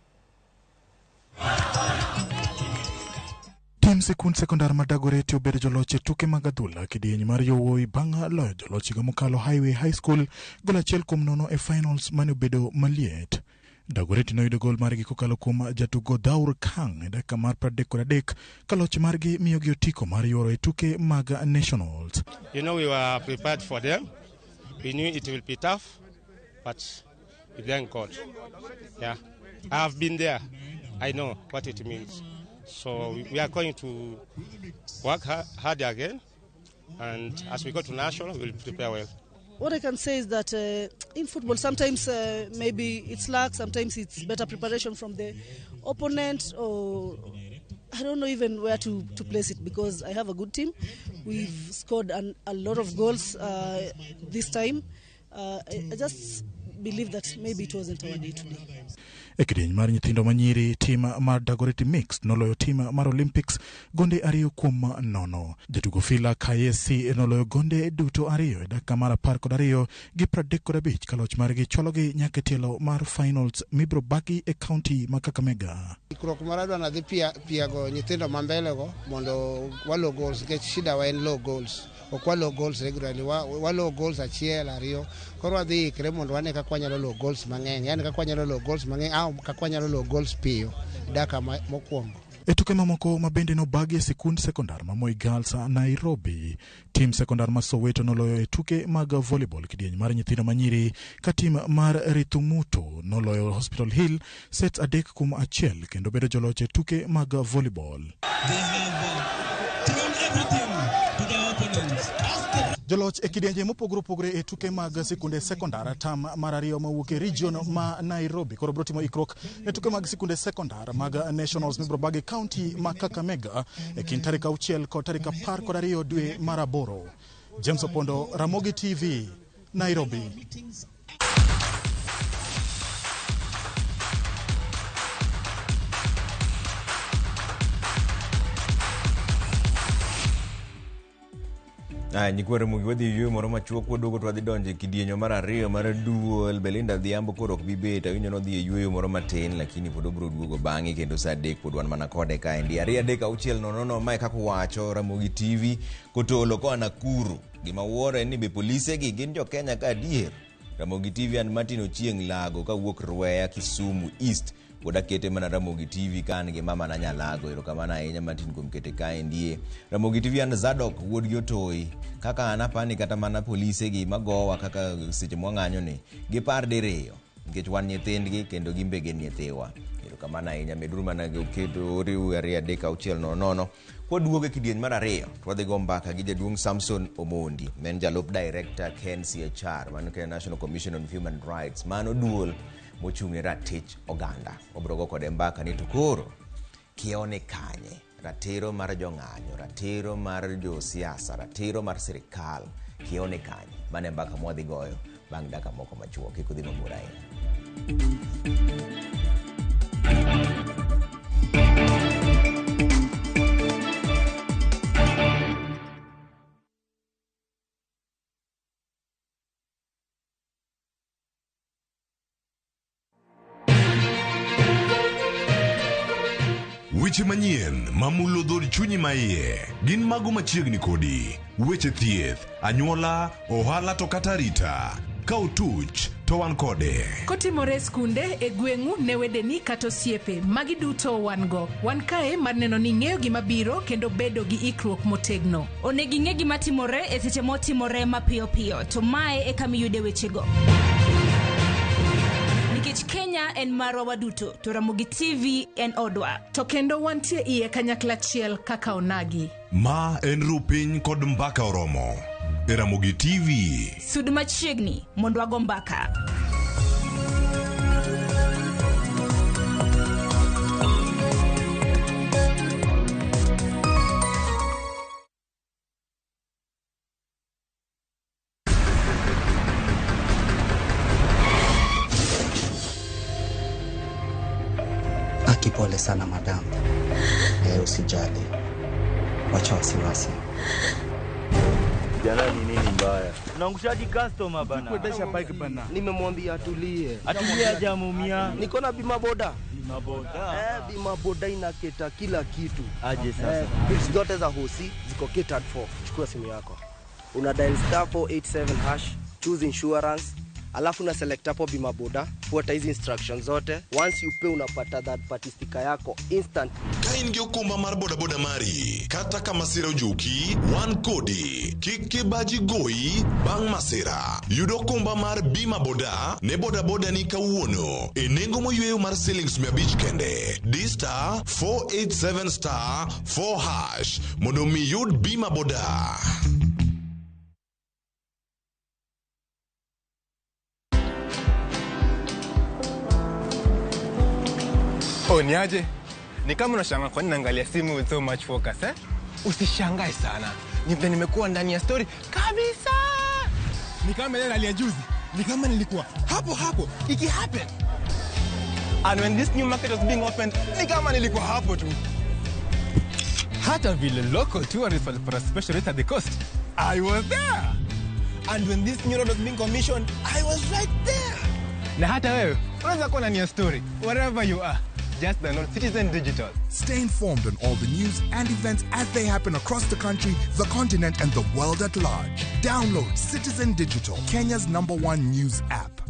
Tim sikund sekondar ma Dagoretti obedo joloch e tuke mag adhula kidieny mar yowuoyi bang' loyo joloch higa mokalo Highway High School gol 1-0 e finals mane obedo maliet. Dagoretti noyudo gol margi kokalo kuom jatugo Daur Kang e dakika mar 33 ka loch margi miyogi otiko mar yuoro e tuke mag Nationals. You know, we were prepared for them. We knew it will be tough, but we thank God. Yeah, I have been there. I know what it means. So we are going to work hard again And as we go to national, we'll prepare well. What I can say is that in football, sometimes maybe it's luck, sometimes it's better preparation from the opponent, or I don't know even where to place it, because I have a good team. We've scored a lot of goals this time. I just believe that maybe it wasn't our day today. E kidieny mar nyithindo manyiri, tim mar Dagoretti Mixed noloyo tim mar Olympics gonde 2-0. Jatugo Fila Kayesi noloyo gonde duto ariyo e dakika mar 12 gi 35 ka loch margi chwalogi nyaka e tielo mar finals mibiro bagi e kaunti ma Kakamega. Ikruok mar adwa nadhi piago nyithindo ma mbele go mondo walo goals, nikech shida wa en low goals. Ok walo goals regularly, walo goals achiel ariyo. Koro wadhi ikre mondo wane kaka wanyalo low goals mang'eny, yani kaka wanyalo low goals mang'eny au kaka wanyalo low goals piyo dakika mokwongo. E tuke mamoko ma bende nobagi e sikund sekondar ma Moi Girls Nairobi, tim sekondar ma Soweto noloyo e tuke mag volleyball kidieny mar nyithindo manyiri, ka tim mar Rithumuto noloyo Hospital Hill sets 3-1 kendo bedo joloch e tuke mag volleyball. Joloch e kidienje mopogore opogore e tuke mag sikunde sekondar tam mar ariyo mawuok e region ma Nairobi koro biro timo ikruok ne tuke mag sikunde sekondar mag nationals mibiro bagi kaunti ma Kakamega e kind tarik 6 kod tarik 12 dwe mar 8. James Opondo, Ramogi TV, Nairobi. Aya, nyikwa Ramogi wadhi yweyo moro machuok waduogo to wadhi donjo e kidienyo mar ariyo mar duol. Belinda Adhiambo koro ok bi bet, awinjo nodhi e yweyo moro matin, lakini pod obiro duogo bang'e kendo saa 3 pod wan mana kode kaendi. 2 3 6 0 0 mae kaka wacho Ramogi TV kotolo koa Nakuru. Gima wuoro en ni be polise gi gin jo Kenya ka adier. Ramogi TV an Martin Ochieng' Lago kawuok Rweya Kisumu East. Pod akete mana Ramogi TV ka an gi mama na Nyalago. Erokamano ahinya Martin kuom kete kaendie. Ramogi TV an Zadok wuod gi Otoi. Kaka an apani kata mana polise gi magowa kaka seche mwang'anyo ni gipar diriyo nikech wan nyithindgi kendo gin be gin nyithiwa. Erokamano ahinya, meduru mana keto oriw 2 3 6 0 0. Kwaduogo e kidieny mar ariyo to wadhi go mbaka gi jaduong' Samson Omondi, ma en jalup director KNCHR, mano Kenya National Commission on Human Rights, mano duol mochung' ne ratich oganda. Wabiro go kode mbaka ni to koro kiewo ni kanye, ratiro mar jong'anyo, ratiro mar josiasa, ratiro mar sirikal, kiewo ni kanye. Mano e mbaka mwadhi goyo bang' dakika moko machuok. Kik udhi mabor ahinya. Weche manyien mamulo dhood chunyi maiye gin mago machiegni kodi. Weche thieth, anyuola, ohala to kata arita. Ka otuch to wan kode. Kotimore e skunde, e gweng'u, ne wedeni kata osiepe, magi duto wan go. Wan kae mar neno ni ing'eyo gima biro kendo bedo gi ikruok motegno. Onego ing'e gima timore e seche motimore mapiyo piyo, to mae e kama iyude wechego. Nikech Kenya en marwa waduto, to Ramogi TV en odwa. To kendo wantie iye kanyakla achiel kaka onagi. Ma en rupiny kod mbaka oromo. E Ramogi TV. Sud machiegni mondo wago mbaka. Pole sana madam. Usijali. Wacha wasiwasi. Jana ni nini mbaya? Unaangushaji customer bana. Kuendesha bike bana. Nimemwambia atulie. Atulie hajamuumia. Niko na bima boda. Bima boda. Bima boda inaketa kila kitu. Aje sasa. Bills zote za hosi ziko catered for. Chukua simu yako. Una dial *487#, choose insurance. Alafu na select hapo bima boda, fuata hizi instructions zote. Once you pay unapata third party sticker yako instant. Ka in gi okumba mar boda boda mari, kata ka masira ojuki, wan kodi. Kik kibaji goyi bang' masira. Yud okumba mar bima boda ne boda boda ni kawuono e nengo moyweyo mar siling 500 kende. Di *487*4# mondo mi yud bima boda. Oh, ni aje? Ni kama unashangaa kwa nini naangalia simu with so much focus, eh? Usishangae sana. Ni vile nimekuwa ndani ya story kabisa. Ni kama ile ya juzi. Ni kama nilikuwa hapo hapo iki happen. And when this new market was being opened, ni kama nilikuwa hapo tu. Hata vile local tourists walipata special rate at the coast, I was there. And when this new road was being commissioned, I was right there. Na hata wewe unaweza kuwa ndani ya story wherever you are. Just download Citizen Digital. Stay informed on all the news and events as they happen across the country, the continent, and the world at large. Download Citizen Digital, Kenya's #1 news app.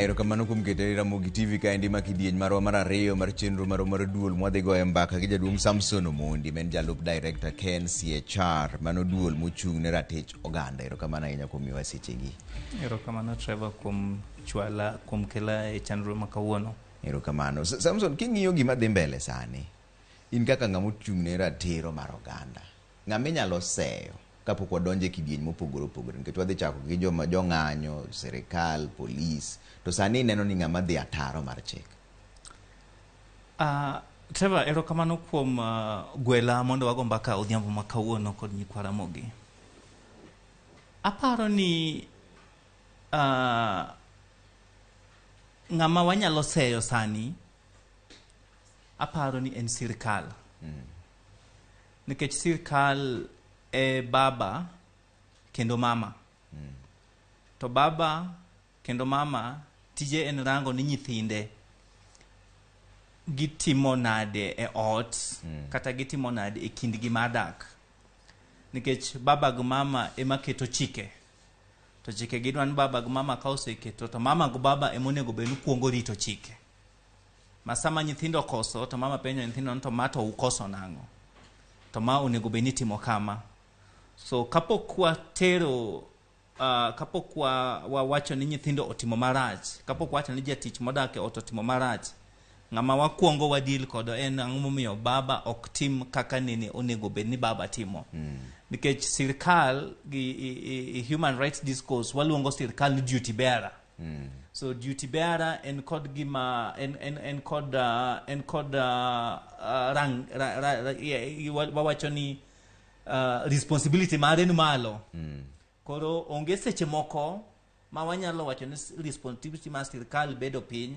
Erokamano kuom keteri Ramogi TV kaendi ma kidieny marwa mar ariyo mar chenro marwa mar duol mwadhi goyo mbaka gi jaduong' Samson Omondi ma en jalup director KNCHR mano duol mochung' ne ratich oganda. Erokamano ahinya kuom miwa sechegi. Erokamano Trevor kuom chwala kuom kela e chenro ma kawuono. Erokamano. Samson, king'iyo gima dhi mbele sani, in kaka ng'ama ochung' ne ratiro mar oganda, ng'ama inyalo seyo kapok wadonjo e kidieny mopogore opogore, nikech wadhi chako gi joma jong'anyo, sirikal, polis, to sani ineno ni ng'ama dhi ataro mar chik. Trevor, erokamano kuom gwela mondo wago mbaka odhiambo ma kawuono kod nyikwa Ramogi. Aparo ni ng'ama wanyalo seyo sani, aparo ni en sirikal. Nikech sirikal e baba kendo mama. To baba kendo mama tije en rango ni nyithinde gitimo nade e ot, kata gitimo nade e kindgi mar dak. Nikech baba gi mama ema keto chike. To chike gidwa ni baba gi mama ka oseketo to mama gi baba ema onego bed ni kuongo rito chike. Ma sama nyithindo okoso to mama penjo nyithindo ni to ma to ukoso nang'o? To ma onego bed ni itimo kama. So kapok watero kapok wawacho ni nyithindo otimo marach, kapok wawacho ni jatich modak e ot otimo marach, ng'ama wakwongo wadil kodo en ang'o momiyo baba ok tim kaka nene onego bed ni baba timo. Nikech sirkal gi human rights discourse waluongo sirkal ni duty bearer. So duty bearer en kod gima en kod rang wawacho ni responsibility mare ni malo. Koro onge seche moko ma wanyalo wacho ni responsibility mar sirkal bedo piny,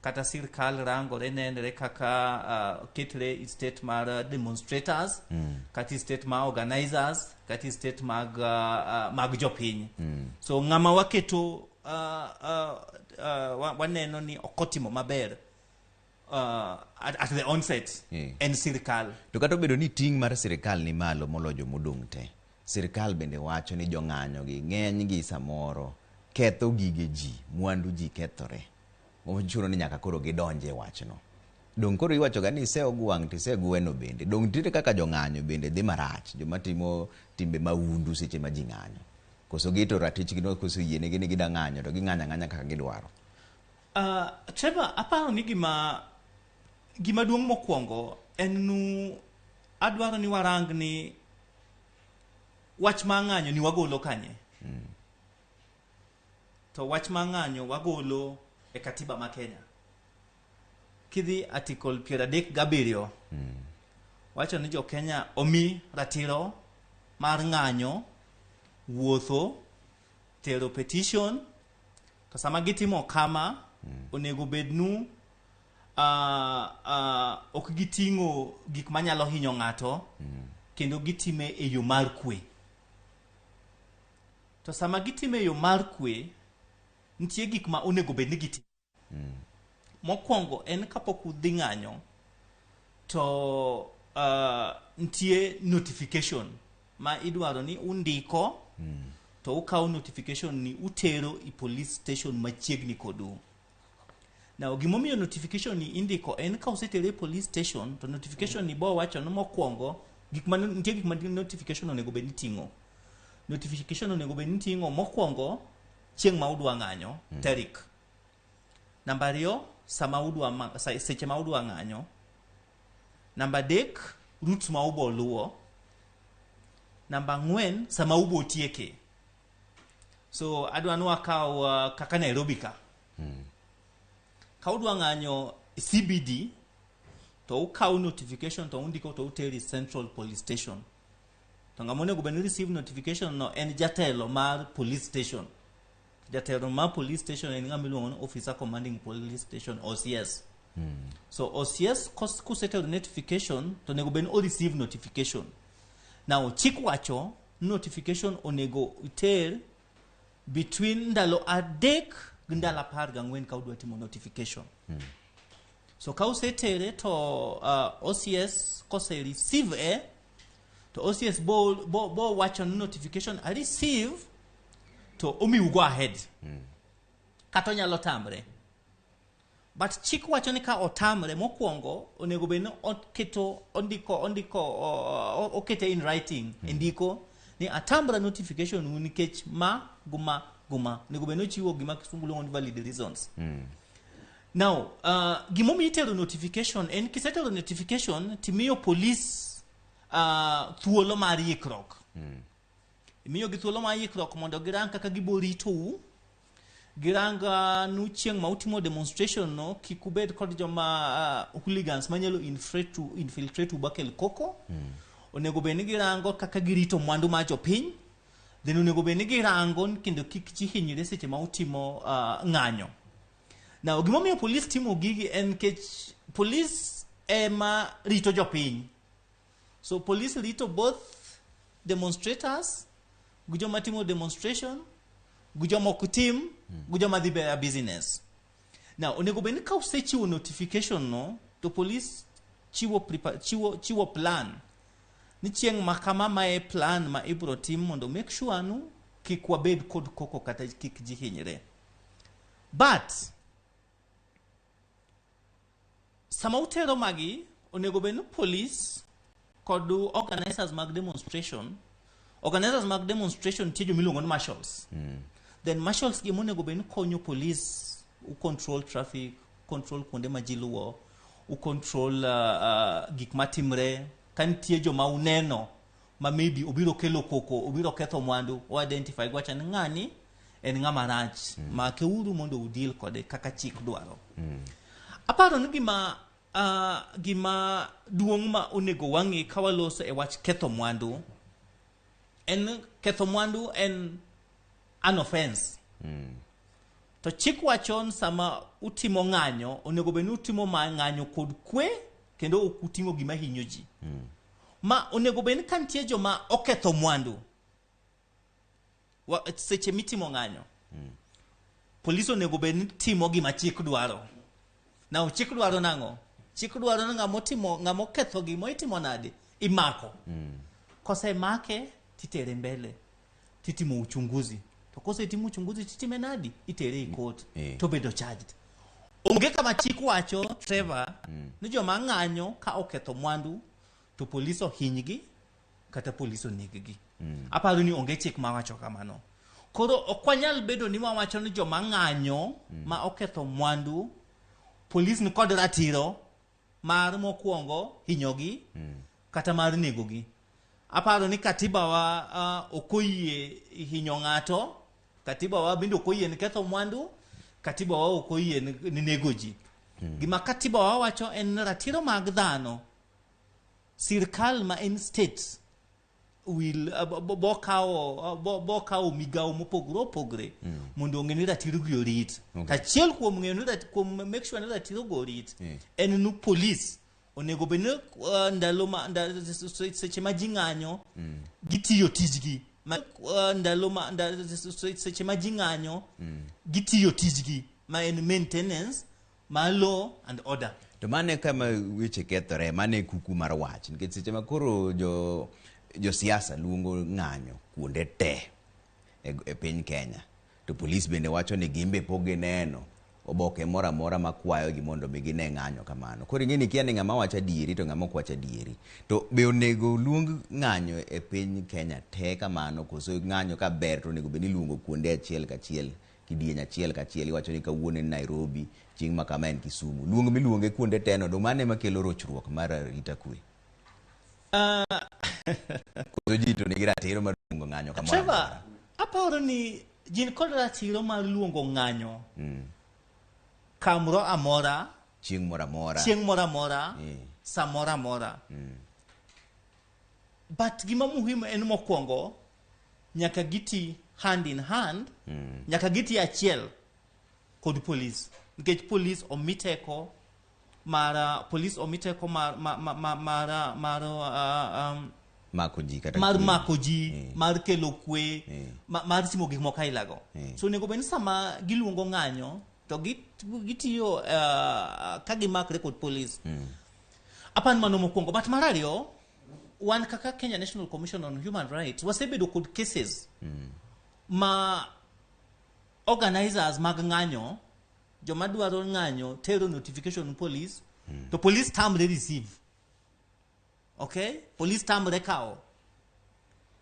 kata sirkal rangore nenre kaka ketre i state mar demonstrators, kata i state mar organizers, kata i state mag mag jopiny. So ng'ama waketo waneno ni ok otimo maber at the onset en sirkal. To kata obedo ni ting' mar sirkal ni malo moloyo jomodong' te, sirkal bende wacho ni jong'anyo gi ng'eny gi samoro ketho gige ji, mwandu ji kethore. Ochuno ni nyaka koro gidonje e wachno. Dong' koro iwacho ga ni isegwang' to isegweno bende. Dong' nitiere kaka jong'anyo bende dhi marach, joma timo timbe mahundu seche ma ji ng'anyo. Koso gito ratichgi no koso yienegi ni gida ng'anyo to ging'anyo ang'anya kaka gidwaro. Trevor, aparo ni gima duong' mokwongo en nu adwaro ni warang ni wach mar ng'anyo ni wagolo kanye. To wach mar ng'anyo wagolo e katiba ma Kenya. Kidhi article 37 wacho ni jo Kenya omi ratiro mar ng'anyo, wuotho, tero petition. To sama gitimo kama, onego bed nu ok giting'o gik manyalo hinyo ng'ato, kendo gitime e yo mar kwe. To sama gitime e yo mar kwe, nitie gik ma onego bed ni gitimo. Mokwongo en kapok udhi ng'anyo to nitie notification ma idwaro ni undiko to ukawo notification ni utero i police station machiegni kodu. Now gimomiyo notification ni indiko en ka osetere e police station to notification ni bo wacho ni mokwongo gik ma nitie gik ma notification onego bed ni ting'o. Notification onego bed ni ting'o mokwongo chieng' ma udwa ng'anyo tarik. Namba ariyo sama udwa ma, seche ma udwa ng'anyo. Namba adek routes ma ubo luwo. Namba ang'wen sama ubo tieke. So adwa ni wakaw kaka Nairobi ka. Ka udwa ng'anyo CBD to ukaw notification to undiko to utero Central Police Station. To ng'ama onego bed ni receive notification no en jatelo mar police station. Jatelo mar police station en ng'ama iluongo ni officer commanding police station OCS. So OCS kosetero notification to onego bed ni o receive notification. Now chik wacho notification onego iter between ndalo 3 gi ndalo 14 ka udwa timo notification. So ka usetere to OCS kose receive e to OCS bo wacho ni notification a receive to omiu go ahead. Kata onyalo tamre. But chik wacho ni ka otamre mokwongo onego bed ni oketo ondiko okete in writing e ndiko ni atambra notification u nikech ma guma guma onego bed ni ochiwo gima kisungu luongo ni valid reasons. Now gimomiyo itero notification en kisetero notification timiyo police thuolo mar yikruok. Imiyo gi thuolo mar yikruok mondo girang kaka gibo ritou, girang nu chieng' ma utimo demonstration no kik ubed kod joma hooligans manyalo infiltrate u bakel koko. Onego bed ni girango kaka girito mwandu mar jopiny. Then onego bed ni girango kendo kik ji hinyre seche ma utimo ng'anyo. Now gimomiyo police timo gigi en nikech police ema rito jopiny. So police rito both demonstrators gi joma timo demonstration gi joma ok tim gi joma dhi bear business. Now onego bed ni ka usechiwo notification no to police chiwo plan ni chieng' ma kama mae plan ma ibro tim mondo make sure nu kik wabed kod koko kata kik ji hinyre. But sama utero magi onego bed ni police kod organizers mag demonstration nitie joma iluongo ni marshals. Then marshals gi monego bed ni konyo police u control traffic, control kuonde ma ji luwo, u control gik matimre. Ka nitie joma uneno ma maybe obiro kelo koko, obiro ketho mwandu, o identify gwacha ni ng'ani en ng'ama rach, makeuru mondo udil kode kaka chik dwaro. Aparo ni gima duong' ma onego wang'i ka waloso e wach ketho mwandu en ketho mwandu en an offense. To chik wacho ni sama utimo ng'anyo onego bed ni utimo ng'anyo kod kwe kendo ok uting'o gima hinyo ji. Ma onego bed ni ka nitie joma oketho mwandu seche mitimo ng'anyo, polis onego bed ni timo gima chik dwaro. Now chik dwaro nang'o? Chik dwaro ni ng'ama oketho gima itimo nade? Imako. Kosemake titere mbele titimo uchunguzi. To kosetimo uchunguzi titime nadi? Itere e court to bedo charged. Onge kama chik wacho Trevor ni joma ng'anyo ka oketho mwandu to polis ohinygi kata polis oneggi. Aparo ni onge chik mawacho kamano. Koro ok wanyal bedo ni wawacho ni joma ng'anyo ma oketho mwandu polis ni kod ratiro mar mokwongo hinyogi kata mar negogi. Aparo ni katiba wa ok oyie hinyo ng'ato, katiba wa bende ok oyie ni ketho mwandu, katiba wa ok oyie ni nego ji. Gima katiba wa wacho en ratiro mag dhano. Sirkal ma en state will bokawo migawo mopogore opogore mondo ong'e ni ratiro gi orit. Achiel kuom ng'eyo ni kuom make sure ni ratiro go orit en ni police Onego bed ni ndalo ma seche ma ji ng'anyo gitiyo tijgi. Ma, ndalo ma seche ma ji ng'anyo gitiyo tijgi ma en maintenance mar law and order. To mano e kama weche kethore, mano e kuku mar wach. Nikech seche ma koro jo josiasa luongo ng'anyo kuonde te e piny Kenya, to polis bende wacho ni gin be pok gineno oboke moro amora makwayogi mondo mi gine ng'anyo kamano. Koro ing'e ni kia ni ng'ama wacho adieri to ng'ama ok wach adieri. To be onego luong ng'anyo e piny Kenya te kamano koso ng'anyo ka ber to onego bed ni iluongo kuonde achiel kachiel, kidieny achiel kachiel, iwacho ni kawuono en Nairobi, chieng' ma kama en Kisumu. Luong miluonge kuonde te no, dong mano ema kelo rochruok mar arita kwe. Koso ji to nigi ratiro mar luongo ng'anyo kamoro Trevor, amora. aparo ni ji nikod ratiro mar luongo ng'anyo kamoro amora, Chieng' moro amora. chieng' moro amora, sa moro amora. But gima muhimu en mokwongo, nyaka giti hand in hand, nyaka giti achiel kod polis. Nikech polis omi teko mar polis omi teko mar mar mar mar, mar Mako ji kata mar kwe. mako ji, mar kelo kwe, mar timo gik moko ailago. So onego bed ni sama giluongo ng'anyo to gitiyo ka gimakre kod polis. Apani mano mokwongo. But mar ariyo, wan kaka Kenya National Commission on Human Rights wasebedo kod cases ma organizers mag ng'anyo, joma dwaro ng'anyo tero notification police, to police tamre receive. Okay? Police tamre kawo.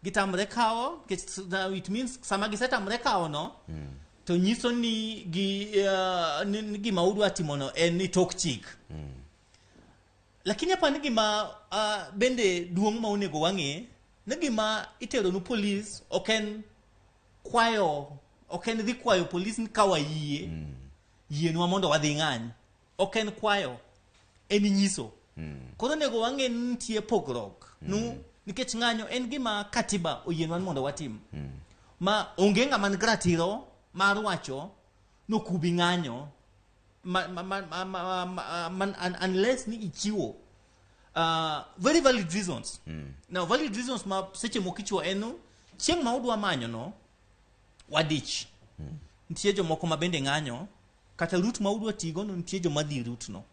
Gitamre kawo, nikech now it means sama gisetamre kawo no, to nyiso ni ni gima udwa timono en ni tok chik. Lakini apani gima bende duong' ma onego wang'e, ni gima itero nu police ok en kwayo, ok en dhi kwayo police ni ka wayie, yienwa mondo wadhi ng'any. Ok en kwayo, en nyiso. Koro onego wang'e ni nitie pogruok. Nu, nikech ng'anyo en gima katiba oyienwa ni mondo watim. Ma onge ng'ama nigi ratiro mar wacho nokubi ng'anyo unless ni ichiwo very valid reasons. Now valid reasons ma seche moko ichiwo en chieng' ma udwa manyo no wadich. Nitie jomoko ma bende ng'anyo, kata route ma udwa tigo no nitie joma dhi route no.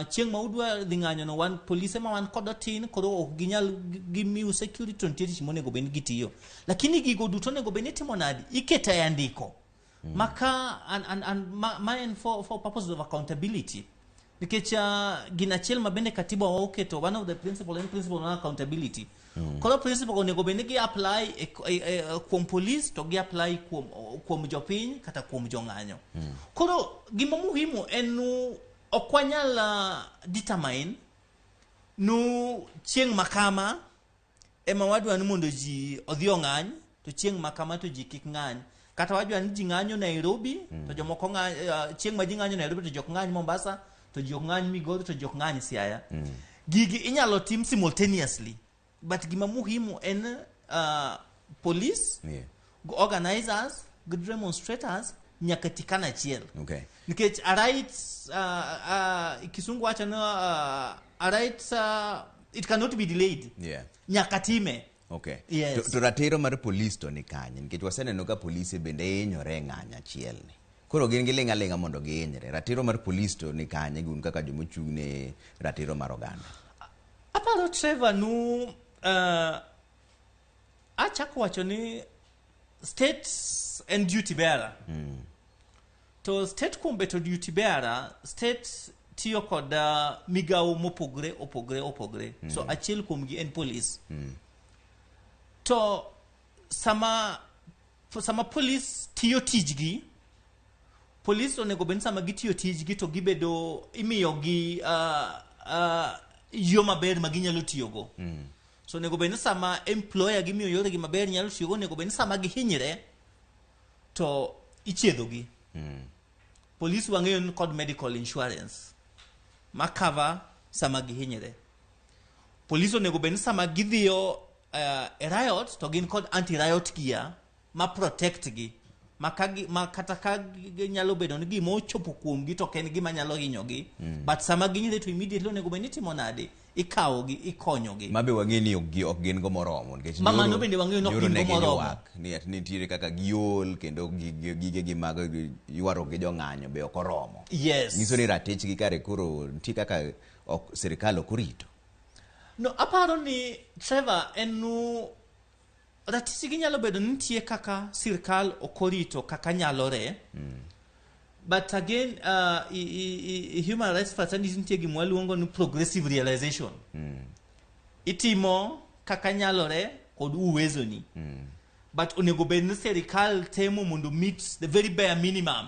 Chieng' ma udwa dhi ng'anyo no wan polise ma wan kod tin, koro ok ginyal gimiu security, to nitie tich monego bed ni gitiyo. Lakini gigo duto onego bed ni itimo nadi? Iketo e andiko. Maka an ma en for purposes of accountability. Nikech gina achiel ma bende katiba wa oketo, one of the principle en principle mar accountability. Koro principle onego bed ni gi apply kuom police to gi apply kuom jopiny kata kuom jong'anyo. Koro gima muhimu en nu ok wanyal determine nu chieng' makama ema wadwa ni mondo ji odhi ong'any, to chieng' makama to ji kik ng'any. Kata wadwa ni ji ng'anyo Nairobi, to jomoko chieng' ma ji ng'anyo Nairobi to ji ok ng'any Mombasa, to ji ok ng'any Migori, to ji ok ng'any Siaya. Gigi inyalo tim simultaneously, but gima muhimu en police, organizers, gi demonstrators nyaka ti kanachiel. Nikech a right, kisungu wacho ni a right, it cannot be delayed. Nyaka time. Yes. To ratiro mar polis to ni kanye? Nikech waseneno ka polise bende hinyore e ng'anyo achiel ni. Koro gin giling' aling'a mondo gihinyre. Ratiro mar polis to ni kanye gun kaka jomochung' ne ratiro mar oganda? Aparo Trevor nu achako wacho ni state en duty bearer. To state kuom beto duty bearer, state tiyo kod migawo mopogre opogre opogre. So achiel kuomgi en police. To sama police tiyo tijgi, police onego bed ni sama gitiyo tijgi to gibedo imiyogi yo maber ma ginyalo tiyogo. So onego bed ni sama employer gimiyo yoregi maber nyalo tiyogo, onego bed ni sama gihinyre to ichiedhogi. Police wang'eyo ni kod medical insurance ma cover sama gihinyre. Police onego bed ni sama gidhiyo e riot to gin kod anti-riot gear ma protect gi. Ma, ma kata ka nyalo bedo ni gima ochopo kuomgi to ok en gima nyalo hinyogi. But sama ginyre to immediately onego bed ni itimo nade? Ikawogi, ikonyogi. Ma be wang'e ni ok gin go moromo nikech Ma mano bende wang'eyo ni ok nyoro gin ne go moromo. giywak ni ati nitiere kaka giol kendo gigegi mag ywaruok gi jong'anyo be ok oromo. Yes. Nyiso ni ratichgi kare koro nitie kaka ok sirikal ok orito. No, aparo ni Trevor en nu ratichgi nyalo bedo ni nitie kaka sirkal ok orito kaka nyalore. But again, i human rights fraternity nitie gima waluongo ni progressive realization. Itimo kaka nyalore kod uwezo ni. But onego bed ni sirikal temo mondo meet the very bare minimum.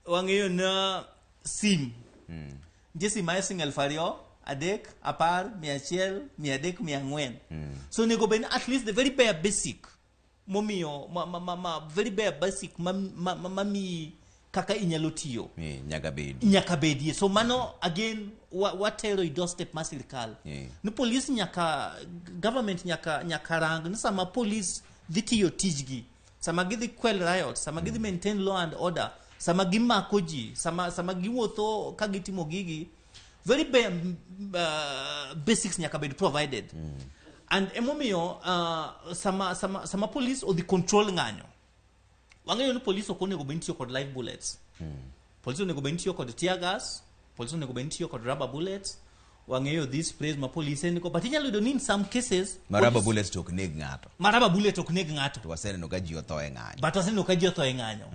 Wang'eyo na sim. Nitie sim mar siling 2,000, 3, 10, 100, 300, 400. So onego bed ni at least the very bare basic momiyo ma very bare basic ma miyi kaka inyalo tiyo nyaka bedi. Nyaka bedie. So mano again watero i doorstep mar sirikal. Ni police nyaka government nyaka rang ni sama police dhi tiyo tijgi, sama gidhi quell riot, sama gidhi maintain law and order, sama gimako ji, sama giwuotho ka gitimo gigi, very bare basics nyaka bed provided. And emomiyo sama police odhi control ng'anyo, wang'eyo ni police ok onego bed ni tiyo kod live bullets. Police onego bed ni tiyo kod tear gas, police onego bed ni tiyo kod rubber bullets. Wang'eyo these sprays ma police nigo, but inyalo yudo ni in some cases Ma rubber bullets to ok neg ng'ato. Ma rubber bullet ok neg ng'ato. To waseneno ka ji otho e ng'anyo. But waseneno ka ji otho e ng'anyo.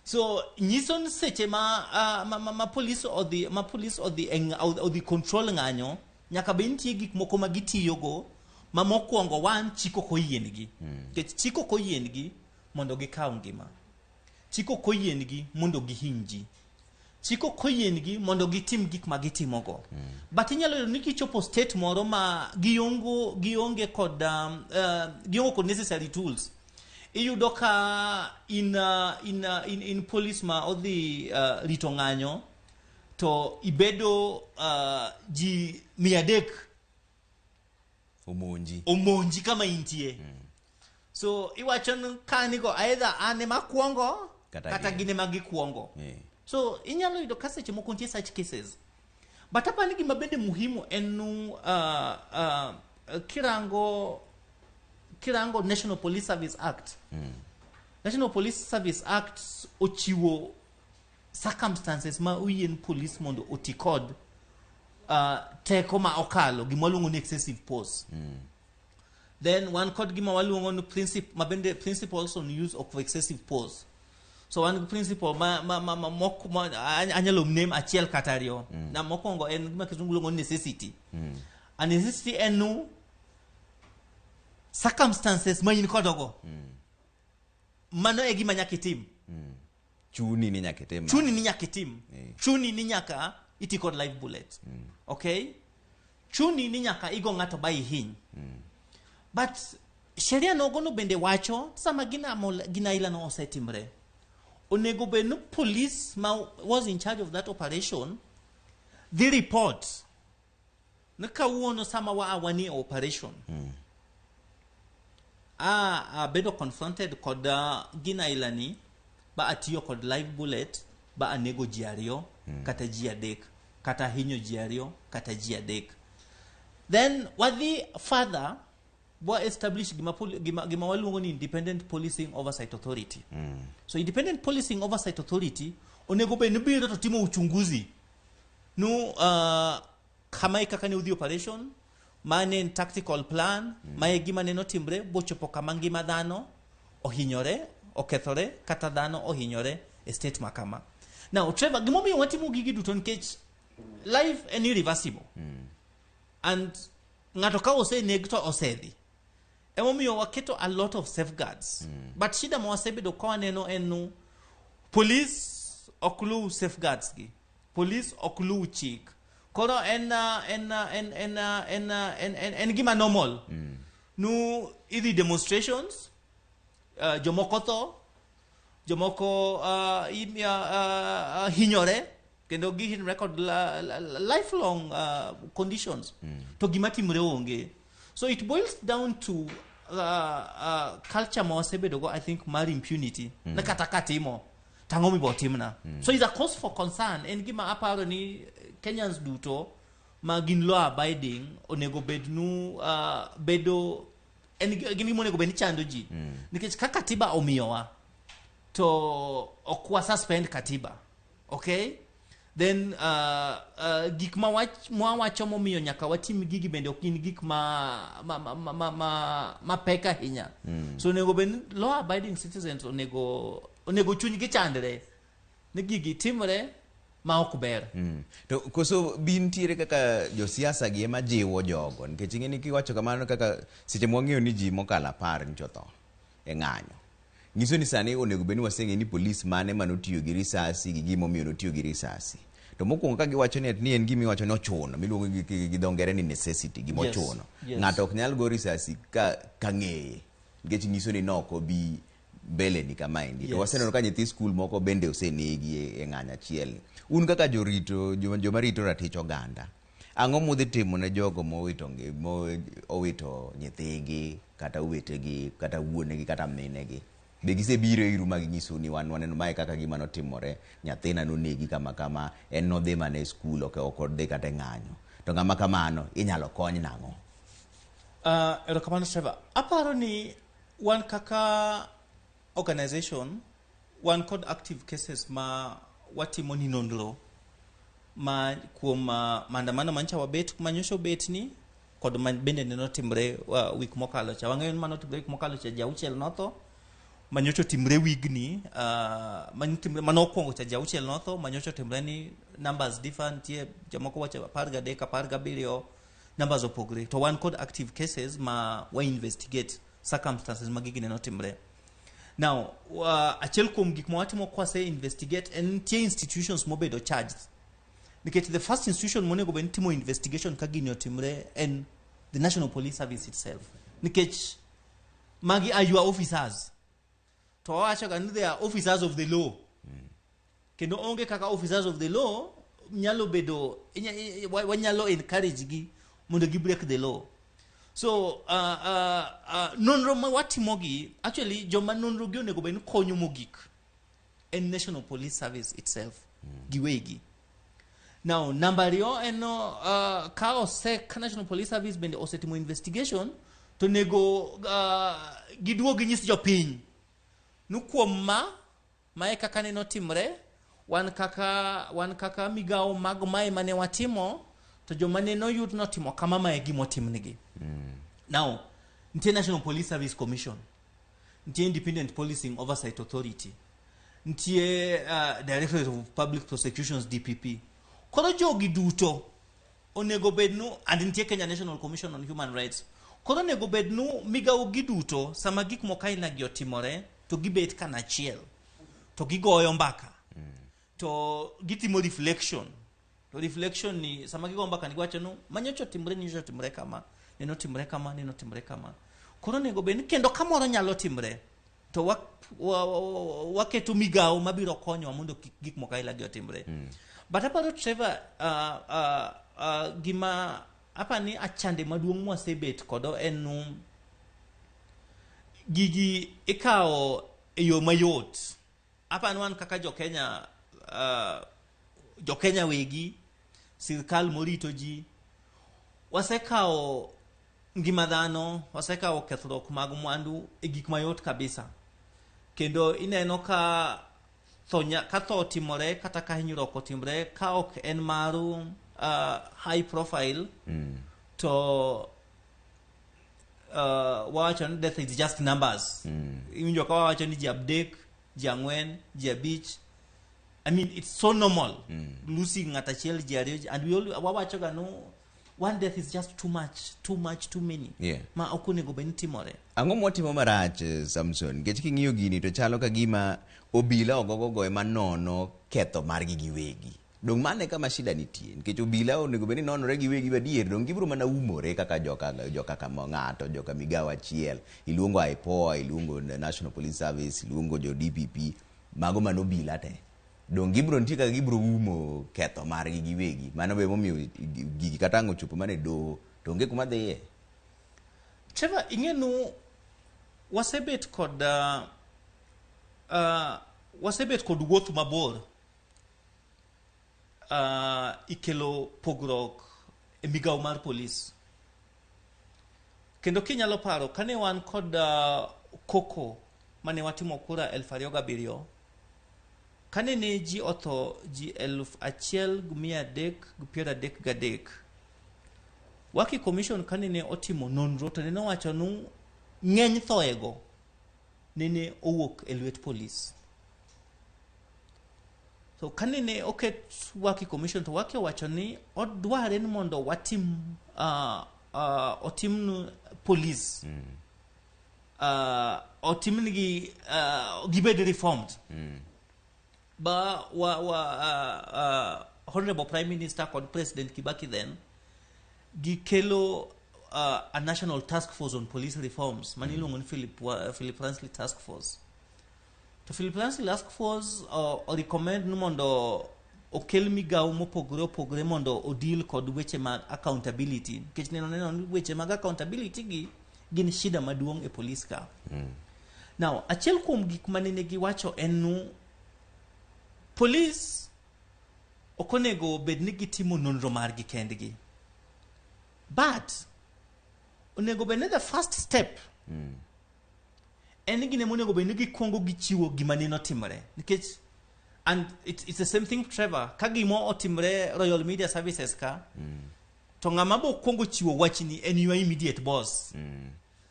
So nyiso ni seche ma police odhi, ma police odhi e odhi control ng'anyo, nyaka bed nitie gik moko ma gitiyogo ma mokwongo one chik ok oyiengi. Nikech chik ok oyiengi mondo gikaw ngima. Chik ok oyiengi mondo gihiny ji. Chik ok oyiengi mondo gitim gik ma gitimogo. But inyalo yudo ni kichopo state moro ma gionge kod, gionge kod necessary tools. Iyudo ka in police ma odhi rito ng'anyo to ibedo ji 300 omonji. Omonji kama intie. So iwacho ni kanigo either an ema akwongo Kata gin ema gikwongo. So inyalo yudo ka seche moko nitie such cases. But apani gima bende muhimu en nu kirango National Police Service Act. National Police Service Act ochiwo circumstances ma oyien police mondo oti kod teko ma okalo gima waluongo ni excessive force. Then one kod gima waluongo ni ma bende principles on use of excessive force. So one principle ma mok, ma, anyalo name achiel kata ariyo. Na mokwongo en gima kizungu luongo ni necessity. A necessity en nu circumstances ma in kodogo. Mano e gima nyaka itim. Chuni ni nyaka itim. Chuni ni nyaka itim. Chuni ni nyaka iti kod live bullet. Okay? Chuni ni nyaka igo ng'ato ba ihiny. But sheria nogo no bende wacho sama gina ila no osetimre. Onego bed ni police ma was in charge of that operation the report ni kawuono sama wa awani operation. Abedo confronted kod gina ila ni ba atiyo kod live bullet ba anego ji ariyo kata ji adek kata hinyo ji ariyo kata ji adek. Then wadhi further wa establish gima waluongo ni Independent Policing Oversight Authority. So Independent Policing Oversight Authority onego bed ni biro to timo uchunguzi nu kama e kaka ne udhi operation, mane en tactical plan, mae gima ne notimre bochopo kama ngima dhano ohinyore, okethore kata dhano ohinyore e state ma kama. Now Trevor, gimomiyo watimo gigi duto nikech life en irreversible. And ng'ato ka oseneg to osedhi. Emomiyo waketo a lot of safeguards. But shida ma wasebedo ka waneno en nu police ok luw safeguards gi. Police ok luw chik. Koro en gima normal. Nu idhi demonstrations, jomoko tho, jomoko hinyore, kendo gi record lifelong conditions. To gima timre onge. So it boils down to culture ma wasebedo go, I think, mar impunity. Na kata katimo tang'o mibo timna. So it's a cause for concern. En gima aparo ni Kenyans duto ma gin law abiding onego bed nu bedo en gin gima onego bed ni chando ji. Nikech ka katiba omiyowa to ok wa suspend katiba, okay? Then gik ma wach mwawacho momiyo nyaka watim gigi bende ok gin gik ma pek ahinya. So onego bed ni law abiding citizens onego chunygi chandre ni gigi timre ma ok ber. To koso bi nitiere kaka josiasa gi ema jiwo jogo, nikech ing'e ni kiwacho kamano, kaka seche mwang'eyo ni ji mokalo 10 nyocha otho e ng'anyo, nyiso ni sani onego bed ni waseng'e ni polis mane manotiyo gi risasi gi gimomiyo notiyo gi risasi. To mokwongo ka giwacho ni en gima iwacho ni ochuno, miluongo gi dho ngere ni necessity, gima ochuno. Ng'ato ok nyal go risasi ka ng'eye, nikech nyiso ni nok obi mbele ni kamaendi. To waseneno ka nyithi skul moko bende osenegi e ng'anyo achiel. Un kaka jorito joma rito ratich oganda, ang'o mudhi timo ne jogo mowito owito nyithigi kata owetegi kata wuonegi kata minegi? Be gisebiro iru ma ginyisou ni wan waneno mae kaka gima notimore, nyathina nonegi kama kama, en nodhi mana e skul, ok odhi kata e ng'anyo. To ng'ama kamano inyalo kony nang'o? Erokamano Trevor. Aparo ni wan kaka organization wan kod active cases ma watimo ni nonro ma kuom maandamano mancha wabet manyocha obet ni kod ma bende ne notimre wik mokalo cha. Wang'eyo ni manotimre wik mokalo cha ji 6 notho, manyocha otimre wigni, manotimre manokwongo cha ji 6 notho, manyocha otimre ni numbers differ, nitie jomoko wacho 13, 17, numbers opogre. To wan kod active cases ma wa investigate circumstances ma gigi ne notimre. Now, achiel kuom gik ma watimo kwase investigate en nitie institutions mobedo charged. Nikech the first institution monego bed ni timo investigation ka gini otimre en the National Police Service itself. Nikech magi are your officers. To wawacho ga ni they are officers of the law. Kendo onge kaka officers of the law nyalo bedo wanyalo encourage gi mondo gi break the law. So nonro ma watimogi, actually joma nonro gi onego bed ni konyo mogik en National Police Service itself giwegi. Now namba ariyo en ka ose ka National Police Service bende osetimo investigation to nego giduog ginyis jopiny ni kuom ma mae kaka ne notimre, wan kaka migawo mag mae mane watimo to joma ne noyud notimo kama mae gimotimnigi. Now nitie National Police Service Commission, nitie Independent Policing Oversight Authority, nitie Directorate of Public Prosecutions, DPP. Koro jogi duto onego bed nu, and nitie Kenya National Commission on Human Rights. Koro onego bed nu migawo gi duto sama gik moko aina gi otimore to gibet kanachiel to gigoyo mbaka to gitimo reflection. To reflection ni sama gigo mbaka ni giwacho nu manyocha otimore, nyocha otimore kama, neno otimore kama, neno otimore kama. Koro onego bed ni kendo kamoro nyalo timre to waketo migawo mabiro konyowa mondo kik gik moko aila gi otimre. But aparo Trevor, gima apani achande maduong' mwasebet kodo en nu gigi ikawo e yo mayot. Apani wan kaka jo-Kenya, jo-Kenya wegi, sirkal morito ji, wasekawo ngima dhano, wasekawo kethruok mag mwandu e gik mayot kabisa. Kendo ineno ka tho otimore kata ka hinyruok otimore ka ok en mar high profile, to wawacho ni death is just numbers. Iwinjo ka wawacho ni ji 3, ji 4, ji 5. I mean, it's so normal. Losing ng'at achiel, ji 2, and we all wawacho ga no one death is just too much, too much, too many. Ma ok onego bed ni timore. Ang'o mwatimo marach, Samson? Nikech king'iyo gini to chalo ka gima obila ogogo ema nono ketho margi giwegi. Dong' mano e kama shida nitie, nikech obila onego bed ni nonore giwegi madier, dong' gibiro mana umore kaka joka kama ng'ato, joka migawo achiel. Iluongo IPOA, iluongo National Police Service, iluongo jo DPP, mago mano obila te. Dong' gibiro nitie kaka gibiro umo ketho margi giwegi. Mano be momiyo gigi kata ang' ochopo mana e doho, to onge kuma dhiye. Trevor, ing'e nu Wasebet kod wasebet kod wuoth mabor ikelo pogruok e migawo mar polis. Kendo kinyalo paro kane wan kod koko mane watimo kura 2007, kane ne ji otho ji 1333, Waki Commission kane ne otimo nonro to ne owacho ni ng'eny thoego nene owuok e lwet polis. So kane ne oket Waki Commission to Waki owacho ni odware ni mondo watim otim polis otimnigi gibed reformed. Ba wa, wa Honorable Prime Minister kod President Kibaki then gikelo a National Task Force on Police Reforms mane iluongo ni Philip Ransley Task Force. To Philip Ransley Task Force o recommend ni mondo okel migawo mopogore opogore mondo odeal kod weche mag accountability, nikech neno ni weche mag accountability gi gin shida maduong' e polis ka. Now, achiel kuom gik manene giwacho en nu polis ok onego bed ni gitimo nonro margi kendgi, but onego bed ni the first step en ni gin ema onego bed ni gikwongo gichiwo gima nene otimore, nikech and it's the same thing, Trevor, ka gimo otimore Royal Media Services ka to ng'ama bo kwongo chiwo wachni en your immediate boss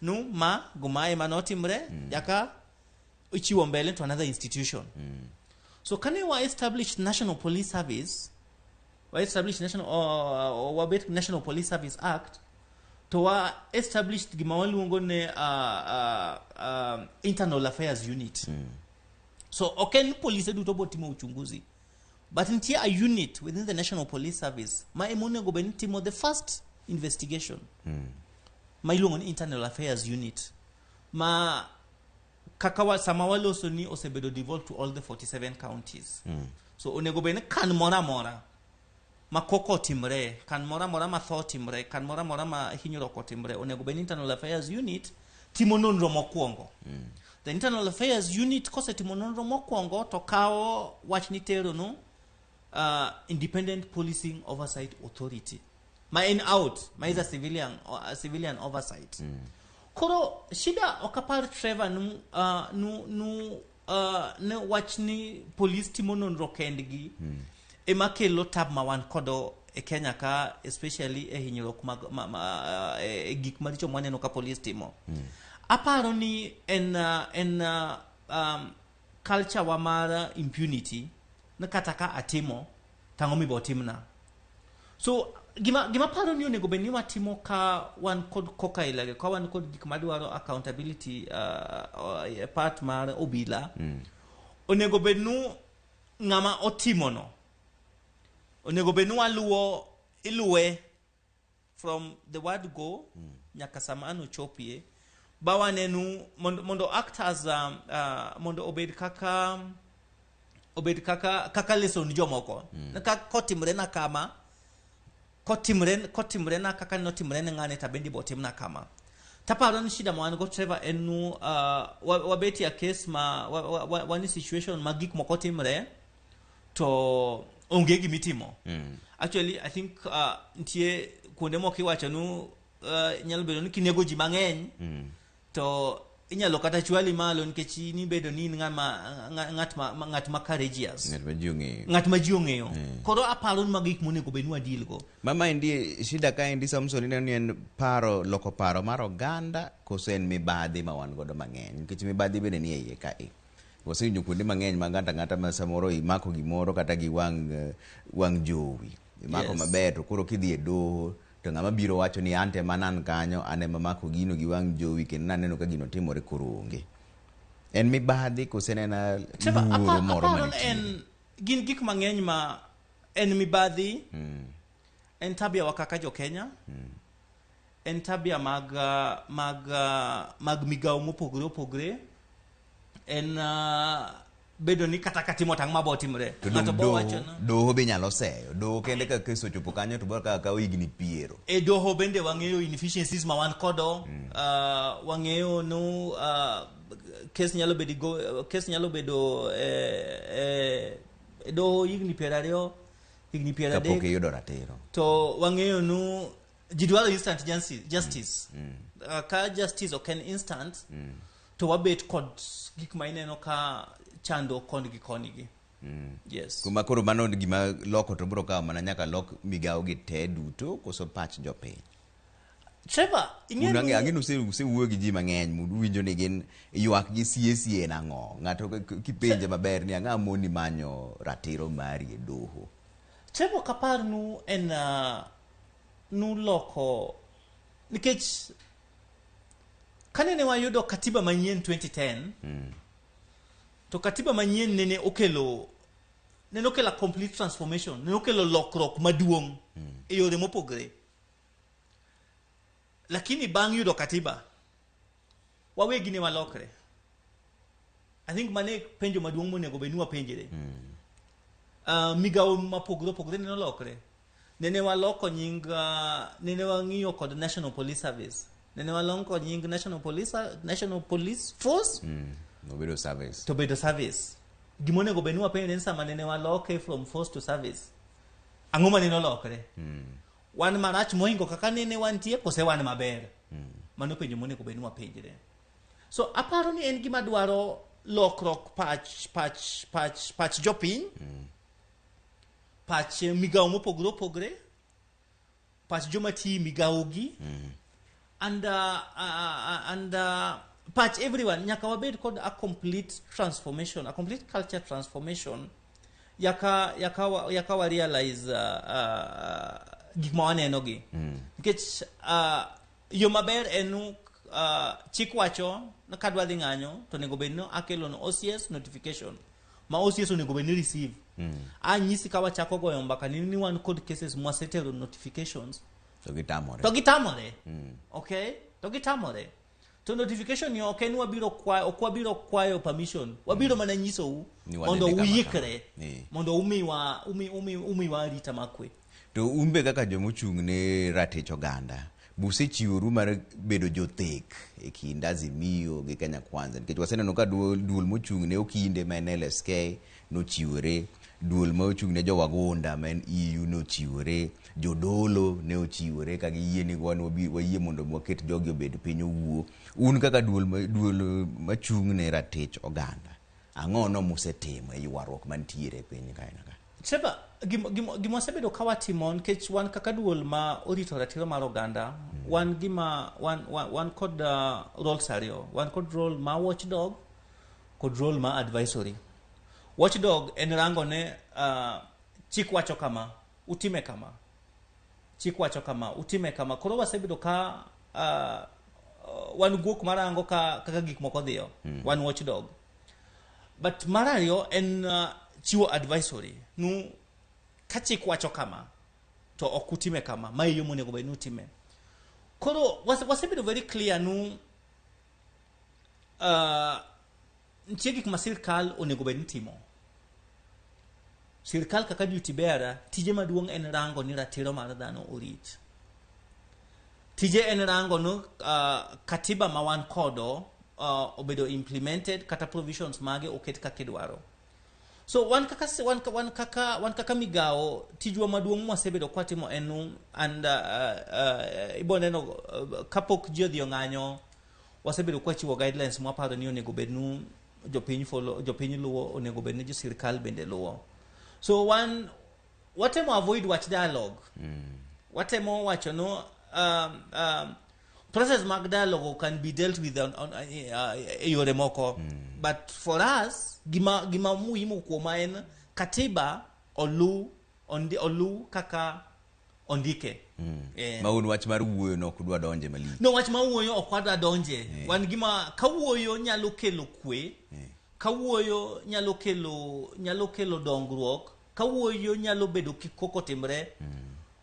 nu ma guma ema notimore yaka ichiwo mbele to another institution. So kane wa establish National Police Service, wa establish national wabet National Police Service Act, to wa established gima waluongo ne Internal Affairs Unit. So ok en polise duto botimo uchunguzi, but nitie a unit within the National Police Service ma ema onego bed ni timo the first investigation ma iluongo ni Internal Affairs Unit, ma kaka sama waloso ni osebedo devolved to all the 47 counties. So onego bed ni kan moro amora ma koko otimre, kan moro amora ma tho otimre, kan moro amora ma hinyruok otimre, onego bed ni Internal Affairs Unit timo nonro mokwongo. The Internal Affairs Unit kosetimo nonro mokwongo to kawo wach ni tero no Independent Policing Oversight Authority, ma en out ma is a civilian oversight. Koro shida ok apar, Trevor, nu ne wach ni polis timo nonro kendgi ema kelo tab ma wan kodo e Kenya ka, especially e hinyruok mag e gik maricho mwaneno ka polis timo. Aparo ni en culture wa mar impunity, ni kata ka atimo tang'o mibo timna. So gima paro ni onego bed ni watimo ka wan kod koka ilage, ka wan kod gik madwaro accountability part mar obila, onego bed nu ng'ama otimono onego bed ni waluwo, iluwe from the word go nyaka sama an ochopie ba wanenu mondo act as mondo obed kaka lesson ni jomoko. Ka kotimre na kama, kotimre na kaka notimre ne ng'ane, to bende botimna kama. Taparo ni shida ma wan go, Trevor, en nu wabetie a case ma wan e situation ma gik moko timre to onge gimitimo. Actually, I think nitie kuonde moko iwacho nu nyalo bedo ni kinego ji mang'eny to inyalo kata chwali malo nikech in ibedo ni in ng'at ma courageous. Ng'at ma ji ong'eyo. Ng'at ma ji ong'eyo. Koro aparo ni mago gik monego bed ni wadeal go. Mama endi shida ka endi, Samson, ineno ni en paro loko paro mar oganda koso en mibadhi ma wan godo mang'eny? Nikech mibadhi bende ni e iye kae. Wasewinjo kuonde mang'eny ma ng'ato ang'ata ma samoro imako gimoro kata gi wang' jowi imako maber, to koro kidhi e doho to ng'ama biro wacho ni an te mana an kanyo, an ema mako gino gi wang' jowi kendo naneno ka gino timore, koro onge. En mibadhi kose en ena Trevor, luoro moro aparo ni manitie? En gin gik mang'eny ma en mibadhi, en tabia wa kaka jo Kenya, en tabia mag migawo mopogore opogore, en bedo ni kata katimo tang' mabo timre. To Ng'ato dong bo doho, wacho no. doho be nyalo seyo. Doho kende ka kes ochopo kanyo to biro ka kawo higni piero. E doho bende wang'eyo inefficiencies ma wan kodo. Wang'eyo no kes nyalo bedo go, kes nyalo bedo e doho higni 20, higni piero Kapok adek. iyudo ratiro. To wang'eyo no ji dwaro instant justice. Ka justice ok en instant, to wabet kod gik ma ineno ka chando koni gi koni gi. Yes. Kuma koro mano gima loko to biro kawo mana nyaka lok migawo gi te duto koso pach jopiny. Trevor, ing'e Un ni ang'e ni usewuoyo gi ji mang'eny mundu winjo ni gin ywak gi sie sie en ang'o. Ng'ato kipenje maber ni ang'a moni manyo ratiro mari e doho. Trevor kapar nu en nu loko nikech kanene wayudo katiba manyien 2010 to katiba manyien nene okelo a complete transformation, nene okelo lokruok maduong' e yore mopogre. Lakini bang' yudo katiba wawegi ne walokre. I think mane penjo maduong' monego bed ni wapenjre. Migawo mapogore opogore nene olokre. Nene waloko nying nene wang'iyo kod National Police Service. Nene waloko nying National Police Force Obedo service. to bedo service. Gimonego bed ni wapenjre ni sama nene waloke from force to service, ang'o ma nene olokre? Wan marach mohingo kaka nene wantie kose wan maber? Mano penjo monego bed ni wapenjre. So aparo ni en gima dwaro lokruok pach jopiny, pach migawo mopogore opogore, pach joma tiyo e migawo gi, and pach everyone. Nyaka wabed kod a complete transformation, a complete culture transformation. Yaka wa realize gik ma waneno gi. Nikech yo maber en chik wacho ni kadwa dhi ng'anyo to onego bed ni akelo no OCS notification ma OCS onego bed ni receive. Anyisi ka wachako goyo mbaka ni wan kod cases mwasetero notifications To gitamore. to gitamore. Okay, to gitamore. To notification ni ok en wabiro kwayo, ok wabiro kwayo permission. Wabiro mana nyisou Ni wadhi mondo kama kama. uikre, mondo umiwa arita makwe. To un be kaka jomochung' ne ratich oganda, busechiworu mar bedo jothek e kind Azimio gi Kenya Kwanza, nikech waseneno ka duol mochung' ne okinde ma en LSK nochiwore, duol ma ochung' ne jowagunda ma en EU nochiwore, jodolo ne ochiwore ka giyie ni wan wayie mondo waket jogi obed piny owuo. Un kaka duol machung' ne ratich oganda, ang'o no musetimo e ywaruok mantiere e piny kae ka? Trevor, gima wasebedo ka watimo nikech wan kaka duol ma orito ratiro mar oganda, wan gima wan kod roles ariyo. Wan kod role ma watchdog kod role ma advisory. Watchdog en rango ne chik wacho kama, utime kama. Chik wacho kama, utime kama. Koro wasebedo ka wan guok marango kaka gik moko dhiyo. Wan watchdog. But mar ariyo en chiwo advisory. Nu ka chik wacho kama to ok utime kama, ma e yo monego bed ni utime. Koro wasebedo very clear nu nitie gik ma sirkal onego bed ni timo. Sirkal kaka duty bearer, tije maduong' en rango ni ratiro mar dhano orit. Tije en rango ni katiba ma wan kodo obedo implemented kata provisions mage oket kaka idwaro. So wan kaka migawo, tijwa maduong' mwasebedo kwatimo en nu, and ibo neno kapok ji odhi ong'anyo, wasebedo kwachiwo guidelines mwaparo ni onego bed nu jopiny follow, jopiny luwo, onego bed ni jo sirkal bende luwo. So wan watemo avoid wach dialogue. Watemo wacho no process mag dialogue can be dealt with on e yore moko. But for us, gima muhimu kuoma en katiba olu kaka ondike. Ma un wach mar wuoyo no ok udwa donje malich. No, wach mar wuoyo ok wadwa donje. Wan gima ka wuoyo nyalo kelo kwe, ka wuoyo nyalo kelo dongruok, ka wuoyo nyalo bedo kikoko timre,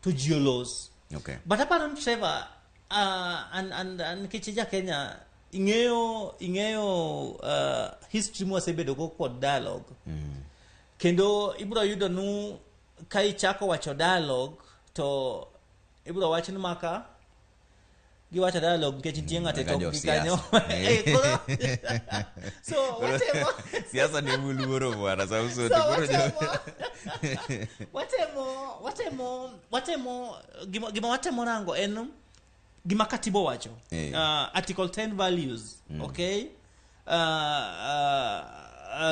to ji olos. But aparo ni Trevor, and nikech ja Kenya, Ing'eyo history mwasebedo go kod dialogue. Kendo ibiro yudo nu ka ichako wacho dialogue to ibiro wach ni maka giwacho dialogue nikech nitie ng'ato e Maka tokgi kanyo. josiasa. Koro so watemo Siasa ne muluoro bwana Samson. So Koro watemo gima watemo rango en gima katiba owacho. Article 10 values, okay?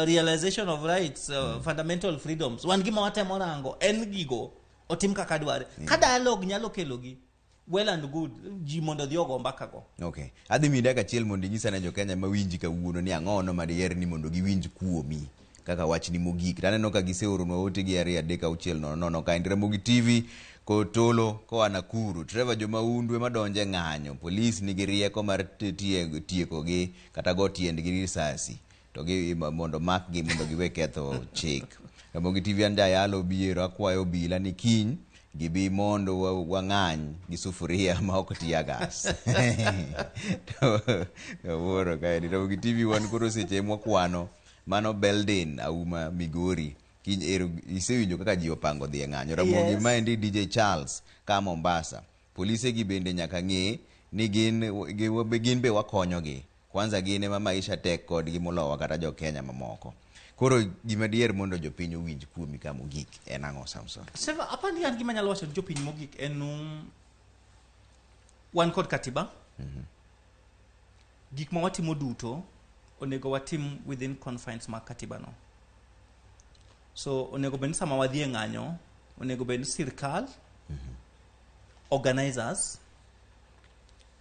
Realization of rights, fundamental freedoms. Wan gima watemo rango en gigo otim kaka dware. Ka dialogue nyalo kelogi, well and good, ji mondo odhi ogo mbaka go. Okay. Adhi miyi dakika achiel mondo inyisa ne jo-Kenya mawinji kawuono ni ang'ono madiher ni mondo giwinj kuomi kaka wachni mogik. To aneno ka giseoronwa ote gi 2 3 6 0 0 kaendi Ramogi TV Kotolo koa Nakuru. Trevor jomaundu ema donje ng'anyo. Polis nigi rieko mar tiekogi kata go tiendgi risasi to gi mondo makgi mondo giwe ketho chik. Ramogi TV an jayalo biero akwayo obila ni kiny gibi mondo wang'any gi sufuria ma ok tear gas. To awuoro kaendi. Ramogi TV wan koro seche mwakwano mano Beldin Auma Migori. Kiny ero isewinjo kaka ji opango dhi e ng'anyo. Ramogi maendi DJ Charles ka Mombasa. Polise gi bende nyaka ng'e ni gin be wakonyogi. Kwanza gin ema maisha tek kodgi molowa kata jo Kenya mamoko. Koro gima diher mondo jopiny owinj kuomi ka mogik en ang'o Samson? Seva, apani an gima anyalo wacho ne jopiny mogik en wan kod katiba. Gik ma watimo duto onego watim within confines mag katiba no. So onego bed ni sama wadhi e ng'anyo, onego bed ni sirkal, organizers,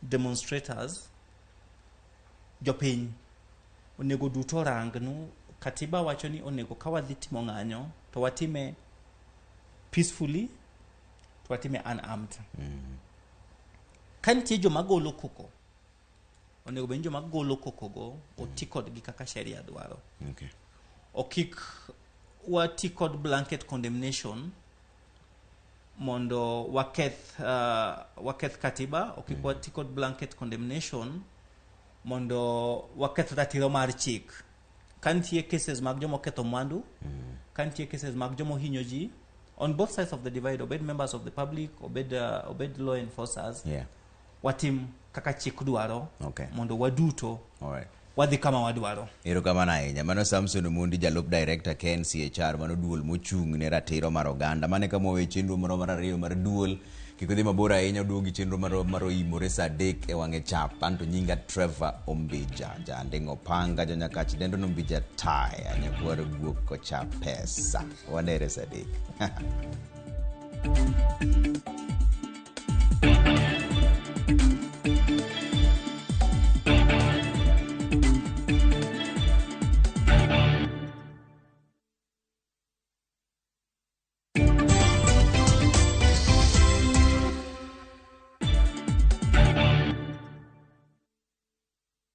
demonstrators, jopiny onego duto orang nu katiba wacho ni onego ka wadhi timo ng'anyo to watime peacefully to watime unarmed. Ka nitie joma golo koko, onego bed ni joma golo koko go oti kodgi kaka sheria dwaro. Okik wati kod blanket condemnation mondo waketh katiba, okik wati kod blanket condemnation mondo waketh ratiro mar chik. Ka nitie cases mag joma oketho mwandu, ka nitie cases mag joma ohinyo ji, on both sides of the divide, obed members of the public, obed law enforcers, watim kaka chik dwaro, mondo waduto wadhi kama wadwaro. Erokamano ahinya. Mano Samson Omondi, jalup director KNCHR, mano duol mochung' ne ratiro mar oganda. Mano e kama wawe chenro moro mar ariyo mar duol. Kik udhi mabor ahinya, oduogo gi chenro mar oimore saa 3 e wang'e chap. Anto nyinga Trevor Ombija, janding'o panga, janyakach dendo Nombija taya, nyakwar guok kocha pesa. Wanere saa 3.